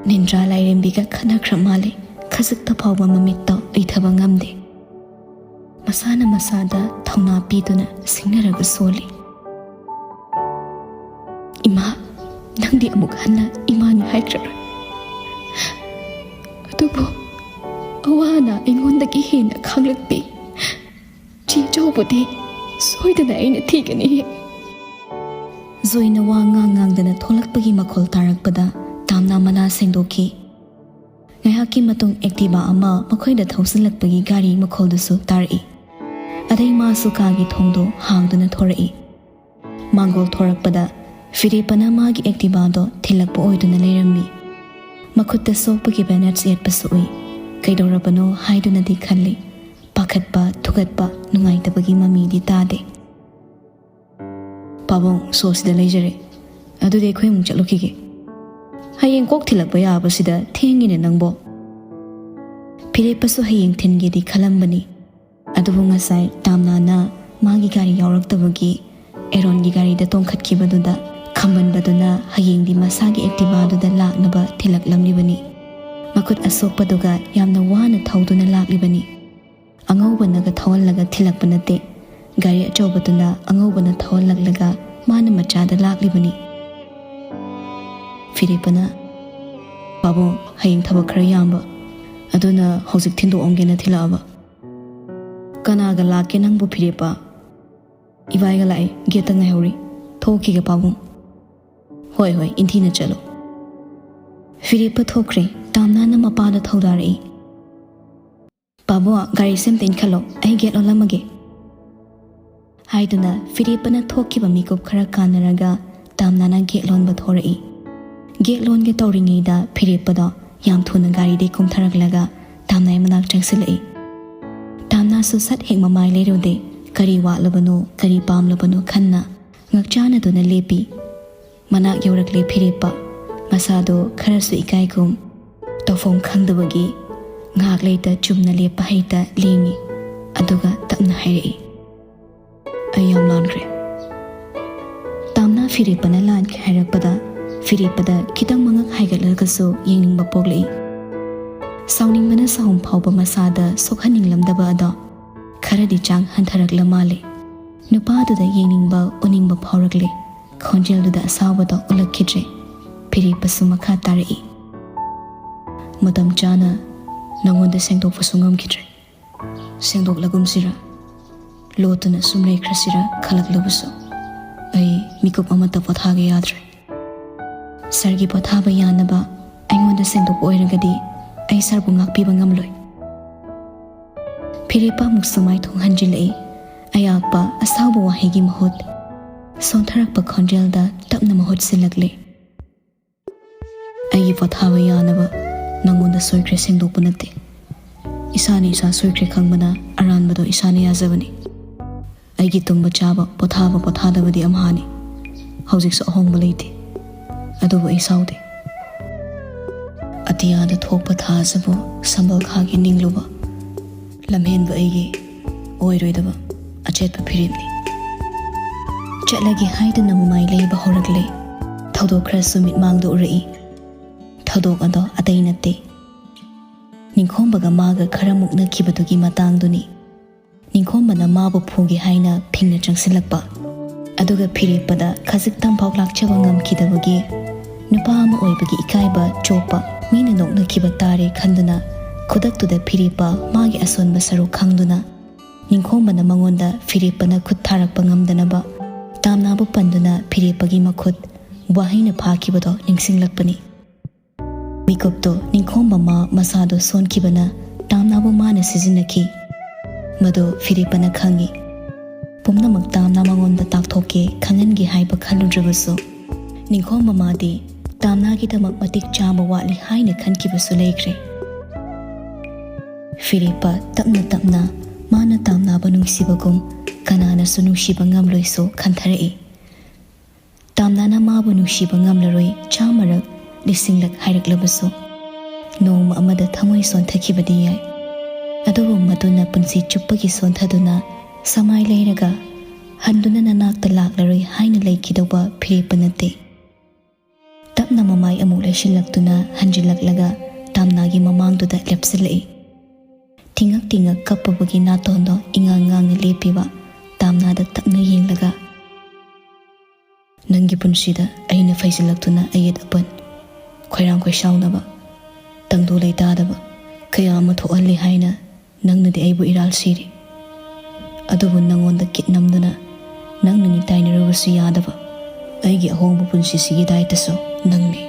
ꯅꯤꯟꯗ꯭ꯔꯥ ꯂꯥꯏꯔꯦꯝꯕꯤꯒ ꯈꯠꯅꯈ꯭ꯔ ꯃꯥꯜꯂꯦ꯫ ꯈꯖꯤꯛꯇ ꯐꯥꯎꯕ ꯃꯃꯤꯠꯇꯣ ꯎꯏꯊꯕ ꯉꯝꯗꯦ꯫ ꯃꯁꯥꯅ ꯃꯁꯥꯗ ꯊꯧꯅꯥ ꯄꯤꯗꯨꯅ ꯁꯤꯡꯅꯔꯒ ꯁꯣꯜꯂꯤ꯫ "ꯏꯃꯥ, ꯅꯪꯗꯤ ꯑꯃꯨꯛ ꯍꯟꯅ ꯏꯃꯥꯅꯤ ꯍꯥꯏꯈ꯭ꯔꯔꯣꯏ꯫ ꯑꯗꯨꯕꯨ ꯑꯋꯥ ꯑꯅꯥ ꯑꯩꯉꯣꯟꯗꯒꯤ ꯍꯦꯟꯅ ꯈꯥꯡꯂꯛꯄꯤ ꯆꯦ ꯆꯧꯕꯗꯤ ꯁꯣꯏꯗꯅ ꯑꯩꯅ ꯊꯤꯒꯅꯤ꯫" ꯖꯣꯏꯅ ꯋꯥ ꯉꯥꯡ ꯉꯥꯡꯗꯅ ꯊꯣꯛꯂꯛꯄꯒꯤ ꯃꯈꯣꯜ ꯇꯥꯔꯛꯄꯗ ꯇꯥꯝꯅꯥ ꯃꯅꯥ ꯁꯦꯡꯗꯣꯛꯈꯤ꯫ ꯉꯥꯏꯍꯥꯛꯀꯤ ꯃꯇꯨꯡ ꯑꯦꯛꯇꯤꯚꯥ ꯑꯃ ꯃꯈꯣꯏꯗ ꯊꯧꯖꯤꯜꯂꯛꯄꯒꯤ ꯒꯥꯔꯤ ꯃꯈꯣꯜꯗꯨꯁꯨ ꯇꯥꯔꯛꯏ꯫ ꯑꯗꯩ ꯃꯥꯁꯨ ꯀꯥꯒꯤ ꯊꯣꯡꯗꯣ ꯍꯥꯡꯗꯨꯅ ꯊꯣꯔꯛꯏ꯫ ꯃꯥꯡꯒꯣꯜ ꯊꯣꯔꯛꯄꯗ ꯐꯤꯔꯦꯞꯄꯅ ꯃꯥꯒꯤ ꯑꯦꯛꯇꯤꯚꯥꯗꯣ ꯊꯤꯜꯂꯛꯄ ꯑꯣꯏꯗꯨꯅ ꯂꯩꯔꯝꯃꯤ꯫ ꯃꯈꯨꯠꯇ ꯁꯣꯛꯄꯒꯤ ꯕꯦꯟꯗꯦꯖ ꯌꯦꯠꯄꯁꯨ ꯎꯏ꯫ ꯀꯩꯗꯧꯔꯕꯅꯣ ꯍꯥꯏꯗꯨꯅꯗꯤ ꯈꯜꯂꯤ꯫ ꯄꯥꯈꯠꯄ, ꯊꯨꯀꯠꯄ, ꯅꯨꯡꯉꯥꯏꯇꯕꯒꯤ ꯃꯃꯤꯗꯤ ꯇꯥꯗꯦ꯫ "ꯄꯥꯕꯨꯡ, ꯁꯣꯁꯤꯗ ꯂꯩꯖꯔꯦ꯫ ꯑꯗꯨꯗꯤ ꯑꯩꯈꯣꯏ ꯑꯃꯨꯛ ꯆꯠꯂꯨꯈꯤꯒꯦ꯫" "ꯍꯌꯦꯡ ꯀꯣꯛ ꯊꯤꯜꯂꯛꯄ ꯌꯥꯕꯁꯤꯗ ꯊꯦꯡꯉꯤꯅꯦ ꯅꯪꯕꯣ꯫" ꯐꯤꯔꯦꯞꯄꯁꯨ ꯍꯌꯦꯡ ꯊꯤꯟꯒꯦꯗꯤ ꯈꯜꯂꯝꯕꯅꯤ꯫ ꯑꯗꯨꯕꯨ ꯉꯁꯥꯏ ꯇꯥꯝꯅꯥꯅ ꯃꯥꯒꯤ ꯒꯥꯔꯤ ꯌꯥꯎꯔꯛꯇꯕꯒꯤ ꯑꯦꯔꯣꯟꯒꯤ ꯒꯥꯔꯤꯗ ꯇꯣꯡꯈꯠꯈꯤꯕꯗꯨꯗ ꯈꯝꯕꯟꯕꯗꯨꯅ ꯍꯌꯦꯡꯗꯤ ꯃꯁꯥꯒꯤ ꯑꯦꯛꯇꯤꯚꯥꯗꯨꯗ ꯂꯥꯛꯅꯕ ꯊꯤꯜꯂꯛꯂꯝꯂꯤꯕꯅꯤ꯫ ꯃꯈꯨꯠ ꯑꯁꯣꯛꯄꯗꯨꯒ ꯌꯥꯝꯅ ꯋꯥꯅ ꯊꯧꯗꯨꯅ ꯂꯥꯛꯂꯤꯕꯅꯤ꯫ ꯑꯉꯧꯕꯅꯒ ꯊꯧꯍꯜꯂꯒ ꯊꯤꯜꯂꯛꯄ ꯅꯠꯇꯦ, ꯒꯥꯔꯤ ꯑꯆꯧꯕꯗꯨꯅ ꯑꯉꯧꯕꯅ ꯊꯧꯍꯜꯂꯛꯂꯒ ꯃꯥꯅ ꯃꯆꯥꯗ ꯂꯥꯛꯂꯤꯕꯅꯤ꯫ ꯐꯤꯔꯦꯞꯄꯅ, "ꯄꯥꯕꯨꯡ, ꯍꯌꯦꯡ ꯊꯕꯛ ꯈꯔ ꯌꯥꯝꯕ, ꯑꯗꯨꯅ ꯍꯧꯖꯤꯛ ꯊꯤꯟꯗꯣꯛꯑꯝꯒꯦꯅ ꯊꯤꯜꯂꯛꯑꯕ꯫" "ꯀꯅꯥꯒ ꯂꯥꯛꯀꯦ ꯅꯪꯕꯨ, ꯐꯤꯔꯦꯞꯄ?" "ꯏꯕꯥꯏꯒ ꯂꯥꯛꯑꯦ, ꯒꯦꯠꯇ ꯉꯥꯏꯍꯧꯔꯤ꯫ ꯊꯣꯛꯈꯤꯒꯦ ꯄꯥꯕꯨꯡ꯫" "ꯍꯣꯏ, ꯍꯣꯏ, ꯏꯟꯊꯤꯅ ꯆꯠꯂꯣ꯫" ꯐꯤꯔꯦꯞꯄ ꯊꯣꯛꯈ꯭ꯔꯦ꯫ ꯇꯥꯝꯅꯥꯅ ꯃꯄꯥꯗ ꯊꯧꯗꯥꯔꯛꯏ꯫ "ꯄꯥꯕꯨꯡ, ꯒꯥꯔꯤꯁꯦ ꯑꯝꯇ ꯏꯟꯈꯠꯂꯣ, ꯑꯩ ꯒꯦꯠ ꯂꯣꯜꯂꯝꯃꯒꯦ," ꯍꯥꯏꯗꯨꯅ ꯐꯤꯔꯦꯞꯄꯅ ꯊꯣꯛꯈꯤꯕ ꯃꯤꯀꯨꯞ ꯈꯔ ꯀꯥꯟꯅꯔꯒ ꯇꯥꯝꯅꯥꯅ ꯒꯦꯠ ꯂꯣꯟꯕ ꯊꯣꯔꯛꯏ꯫ ꯒꯦꯠ ꯂꯣꯟꯒꯦ ꯇꯧꯔꯤꯉꯩꯗ ꯐꯤꯔꯦꯞꯄꯗꯣ ꯌꯥꯝ ꯊꯨꯅ ꯒꯥꯔꯤꯗꯩ ꯀꯨꯝꯊꯔꯛꯂꯒ ꯇꯥꯝꯅꯥꯏ ꯃꯅꯥꯛ ꯆꯪꯁꯤꯜꯂꯛꯏ꯫ ꯇꯥꯝꯅꯥꯁꯨ ꯁꯠ ꯍꯦꯛ ꯃꯃꯥꯏ ꯂꯩꯔꯨꯗꯦ꯫ ꯀꯔꯤ ꯋꯥꯠꯂꯕꯅꯣ, ꯀꯔꯤ ꯄꯥꯝꯂꯕꯅꯣ ꯈꯟꯅ ꯉꯛꯆꯥꯟꯅꯗꯨꯅ ꯂꯦꯞꯄꯤ꯫ ꯃꯅꯥꯛ ꯌꯧꯔꯛꯂꯦ ꯐꯤꯔꯦꯞꯄ꯫ ꯃꯁꯥꯗꯣ ꯈꯔꯁꯨ ꯏꯀꯥꯏꯒꯨꯝ, ꯇꯧꯐꯝ ꯈꯪꯗꯕꯒꯤ ꯉꯥꯏꯍꯥꯛ ꯂꯩꯇ ꯆꯨꯝꯅ ꯂꯦꯞꯄ ꯍꯩꯇ ꯂꯦꯡꯉꯤ꯫ ꯑꯗꯨꯒ ꯇꯞꯅ ꯍꯥꯏꯔꯛꯏ, "ꯑꯩ ꯌꯥꯝ ꯂꯥꯟꯈ꯭ꯔꯦ꯫" ꯇꯥꯝꯅꯥ ꯐꯤꯔꯦꯞꯄꯅ ꯂꯥꯟꯈ꯭ꯔꯦ ꯍꯥꯏꯔꯛꯄꯗ ꯐꯤꯔꯦꯞꯄꯗ ꯈꯤꯇꯪ ꯃꯉꯛ ꯍꯥꯏꯒꯠꯂꯒꯁꯨ ꯌꯦꯡꯅꯤꯡꯕ ꯄꯣꯛꯂꯛꯏ꯫ ꯁꯥꯎꯅꯤꯡꯕꯅ ꯁꯥꯎꯝ ꯐꯥꯎꯕ ꯃꯁꯥꯗ ꯁꯣꯛꯍꯟꯅꯤꯡꯂꯝꯗꯕ ꯑꯗꯣ ꯈꯔꯗꯤ ꯆꯥꯡ ꯍꯟꯊꯔꯛꯂ ꯃꯥꯜꯂꯦ꯫ ꯅꯨꯄꯥꯗꯨꯗ ꯌꯦꯡꯅꯤꯡꯕ, ꯎꯅꯤꯡꯕ ꯐꯥꯎꯔꯛꯂꯦ꯫ ꯈꯣꯟꯖꯦꯜꯗꯨꯗ ꯑꯁꯥꯎꯕꯗꯣ ꯎꯠꯂꯛꯈꯤꯗ꯭ꯔꯦ꯫ ꯐꯤꯔꯦꯞꯄꯁꯨ ꯃꯈꯥ ꯇꯥꯔꯛꯏ, "ꯃꯇꯝ ꯆꯥꯅ ꯅꯉꯣꯟꯗ ꯁꯦꯡꯗꯣꯛꯄꯁꯨ ꯉꯝꯈꯤꯗ꯭ꯔꯦ꯫ ꯁꯦꯡꯗꯣꯛꯂꯒꯨꯝꯁꯤꯔ, ꯂꯣꯠꯇꯨꯅ ꯁꯨꯝ ꯂꯩꯈ꯭ꯔꯁꯤꯔ ꯈꯜꯂꯛꯂꯕꯁꯨ ꯑꯩ ꯃꯤꯀꯨꯞ ꯑꯃꯠꯇ ꯄꯣꯊꯥꯒꯦ ꯌꯥꯗ꯭ꯔꯦ꯫ ꯁꯥꯔꯒꯤ ꯄꯣꯊꯥꯕ ꯌꯥꯅꯕ ꯑꯩꯉꯣꯟꯗ ꯁꯦꯡꯗꯣꯛꯄ ꯑꯣꯏꯔꯒꯗꯤ ꯑꯩ ꯁꯥꯔꯕꯨ ꯉꯥꯛꯄꯤꯕ ꯉꯝꯂꯣꯏ꯫" ꯐꯤꯔꯦꯞꯄ ꯑꯃꯨꯛꯁꯨ ꯃꯥꯏꯊꯣꯡ ꯍꯟꯖꯤꯜꯂꯛꯏ꯫ ꯑꯌꯥꯛꯄ ꯑꯁꯥꯎꯕ ꯋꯥꯍꯩꯒꯤ ꯃꯍꯨꯠ ꯁꯣꯟꯊꯔꯛꯄ ꯈꯣꯟꯖꯦꯜꯗ ꯇꯞꯅ ꯃꯍꯨꯠ ꯁꯤꯜꯂꯛꯂꯦ꯫ "ꯑꯩꯒꯤ ꯄꯣꯊꯥꯕ ꯌꯥꯅꯕ ꯅꯪꯉꯣꯟꯗ ꯁꯣꯏꯈ꯭ꯔꯦ ꯁꯦꯡꯗꯣꯛꯄ ꯅꯠꯇꯦ꯫ ꯏꯁꯥꯅ ꯏꯁꯥ ꯁꯣꯏꯈ꯭ꯔꯦ ꯈꯪꯕꯅ ꯑꯔꯥꯟꯕꯗꯣ ꯏꯁꯥꯅ ꯌꯥꯖꯕꯅꯤ꯫ ꯑꯩꯒꯤ ꯇꯨꯝꯕ ꯆꯥꯕ, ꯄꯣꯊꯥꯕ ꯄꯣꯊꯥꯗꯕꯗꯤ ꯑꯝꯍꯥꯅꯤ꯫ ꯍꯧꯖꯤꯛꯁꯨ ꯑꯍꯣꯡꯕ ꯂꯩꯇꯦ꯫ ꯑꯗꯨꯕꯨ ꯑꯩ ꯁꯥꯎꯗꯦ꯫ ꯑꯇꯤꯌꯥꯗ ꯊꯣꯛꯄ ꯊꯥ ꯑꯁꯤꯕꯨ ꯁꯝꯕꯜ ꯈꯥꯒꯤ ꯅꯤꯡꯂꯨꯕ ꯂꯝꯍꯦꯟꯕ ꯑꯩꯒꯤ ꯑꯣꯏꯔꯣꯏꯗꯕ ꯑꯆꯦꯠꯄ ꯐꯤꯔꯦꯞꯅꯤ꯫ ꯆꯠꯂꯒꯦ ꯍꯥꯏꯗꯨꯅ ꯃꯃꯥꯏ ꯂꯩꯕ ꯍꯧꯔꯛꯂꯦ꯫ ꯊꯧꯗꯣꯛ ꯈꯔꯁꯨ ꯃꯤꯠꯃꯥꯡꯗ ꯎꯔꯛꯏ꯫ ꯊꯧꯗꯣꯛ ꯑꯗꯣ ꯑꯇꯩ ꯅꯠꯇꯦ, ꯅꯤꯡꯈꯣꯝꯕꯒ ꯃꯥꯒ ꯈꯔ ꯃꯨꯛꯅꯈꯤꯕꯗꯨꯒꯤ ꯃꯇꯥꯡꯗꯨꯅꯤ꯫ ꯅꯤꯡꯈꯣꯝꯕꯅ ꯃꯥꯕꯨ ꯐꯨꯒꯦ ꯍꯥꯏꯅ ꯐꯤꯡꯅ ꯆꯪꯁꯤꯜꯂꯛꯄ, ꯑꯗꯨꯒ ꯐꯤꯔꯦꯞꯄꯗ ꯈꯖꯤꯛꯇꯪꯐꯥꯎ ꯂꯥꯛꯆꯕ ꯉꯝꯈꯤꯗꯕꯒꯤ, ꯅꯨꯄꯥ ꯑꯃ ꯑꯣꯏꯕꯒꯤ ꯏꯀꯥꯏꯕ ꯆꯣꯞꯄ, ꯃꯤꯅ ꯅꯣꯛꯅꯈꯤꯕ ꯇꯥꯔꯦ ꯈꯟꯗꯨꯅ, ꯈꯨꯗꯛꯇꯨꯗ ꯐꯤꯔꯦꯞꯄ ꯃꯥꯒꯤ ꯑꯁꯣꯟꯕ ꯁꯔꯨꯛ ꯈꯪꯗꯨꯅ, ꯅꯤꯡꯈꯣꯝꯕꯅ ꯃꯉꯣꯟꯗ ꯐꯤꯔꯦꯞꯄꯅ ꯈꯨꯠ ꯊꯥꯔꯛꯄ ꯉꯝꯗꯅꯕ ꯇꯥꯝꯅꯥꯕꯨ ꯄꯟꯗꯨꯅ ꯐꯤꯔꯦꯞꯄꯒꯤ ꯃꯈꯨꯠ ꯋꯥꯍꯩꯅ ꯐꯥꯈꯤꯕꯗꯣ ꯅꯤꯡꯁꯤꯡꯂꯛꯄꯅꯤ꯫ ꯃꯤꯀꯨꯞꯇꯨ ꯅꯤꯡꯈꯣꯝꯕ ꯃꯥ ꯃꯁꯥꯗꯣ ꯁꯣꯟꯈꯤꯕꯅ ꯇꯥꯝꯅꯥꯕꯨ ꯃꯥꯅ ꯁꯤꯖꯤꯟꯅꯈꯤ꯫ ꯃꯗꯨ ꯐꯤꯔꯦꯞꯄꯅ ꯈꯪꯏ꯫ ꯄꯨꯝꯅꯃꯛ ꯇꯥꯝꯅꯥ ꯃꯉꯣꯟꯗ ꯇꯥꯛꯊꯣꯛꯀꯦ, ꯈꯪꯍꯟꯒꯦ ꯍꯥꯏꯕ ꯈꯜꯂꯨꯗ꯭ꯔꯕꯁꯨ, ꯅꯤꯡꯈꯣꯝꯕ ꯃꯥꯗꯤ ꯇꯥꯝꯅꯥꯒꯤꯗꯃꯛ ꯃꯇꯤꯛ ꯆꯥꯕ ꯋꯥꯠꯂꯤ ꯍꯥꯏꯅ ꯈꯟꯈꯤꯕꯁꯨ ꯂꯩꯈ꯭ꯔꯦ꯫ ꯐꯤꯔꯦꯞꯄ ꯇꯞꯅ ꯇꯞꯅ ꯃꯥꯅ ꯇꯥꯝꯅꯥꯕ ꯅꯨꯡꯁꯤꯕꯒꯨꯝ ꯀꯅꯥꯅꯁꯨ ꯅꯨꯡꯁꯤꯕ ꯉꯝꯂꯣꯏꯁꯨ ꯈꯟꯊꯔꯛꯏ꯫ ꯇꯥꯝꯅꯥꯅ ꯃꯥꯕꯨ ꯅꯨꯡꯁꯤꯕ ꯉꯝꯂꯔꯣꯏ ꯆꯥꯝꯃꯔꯛ ꯂꯤꯁꯤꯡꯂꯛ ꯍꯥꯏꯔꯛꯂꯕꯁꯨ, ꯅꯣꯡꯃ ꯑꯃꯗ ꯊꯃꯣꯏ ꯁꯣꯟꯊꯈꯤꯕꯗꯤ ꯌꯥꯏ, ꯑꯗꯨꯕꯨ ꯃꯗꯨꯅ ꯄꯨꯟꯁꯤ ꯆꯨꯞꯄꯒꯤ ꯁꯣꯟꯊꯗꯨꯅ ꯁꯃꯥꯏ ꯂꯩꯔꯒ ꯍꯟꯗꯨꯅ ꯅꯅꯥꯛꯇ ꯂꯥꯛꯂꯔꯣꯏ ꯍꯥꯏꯅ ꯂꯩꯈꯤꯗꯧꯕ ꯐꯤꯔꯦꯞꯄ ꯅꯠꯇꯦ꯫ ꯇꯞꯅ ꯃꯃꯥꯏ ꯑꯃꯨꯛ ꯂꯩꯁꯤꯜꯂꯛꯇꯨꯅ ꯍꯟꯖꯤꯜꯂꯛꯂꯒ ꯇꯥꯝꯅꯥꯒꯤ ꯃꯃꯥꯡꯗꯨꯗ ꯂꯦꯞꯁꯤꯜꯂꯛꯏ꯫ ꯊꯤꯉꯛ ꯊꯤꯉꯛ ꯀꯞꯄꯕꯒꯤ ꯅꯥꯇꯣꯟꯗꯣ ꯏꯉꯥꯡ ꯉꯥꯡꯅ ꯂꯦꯞꯄꯤꯕ ꯇꯥꯝꯅꯥꯗ ꯇꯞꯅ ꯌꯦꯡꯂꯒ, "ꯅꯪꯒꯤ ꯄꯨꯟꯁꯤꯗ ꯑꯩꯅ ꯐꯩꯖꯤꯜꯂꯛꯇꯨꯅ ꯑꯌꯦꯠ ꯑꯄꯟ, ꯈꯣꯏꯔꯥꯡ ꯈꯣꯏꯁꯥꯎꯅꯕ, ꯇꯪꯗꯨ ꯂꯩꯇꯥꯗꯕ ꯀꯌꯥ ꯑꯃ ꯊꯣꯛꯍꯜꯂꯤ ꯍꯥꯏꯅ ꯅꯪꯅꯗꯤ ꯑꯩꯕꯨ ꯏꯔꯥꯜ ꯁꯤꯔꯤ꯫ ꯑꯗꯨꯕꯨ ꯅꯪꯉꯣꯟꯗ ꯀꯤꯠ ꯅꯝꯗꯨꯅ ꯅꯪꯅꯅꯤ ꯇꯥꯏꯅꯔꯨꯕꯁꯨ ꯌꯥꯗꯕ ꯑꯩꯒꯤ ꯑꯍꯣꯡꯕ ꯄꯨꯟꯁꯤꯁꯤꯒꯤ ꯗꯥꯏꯇꯁꯨ ꯅꯪꯅꯤ꯫"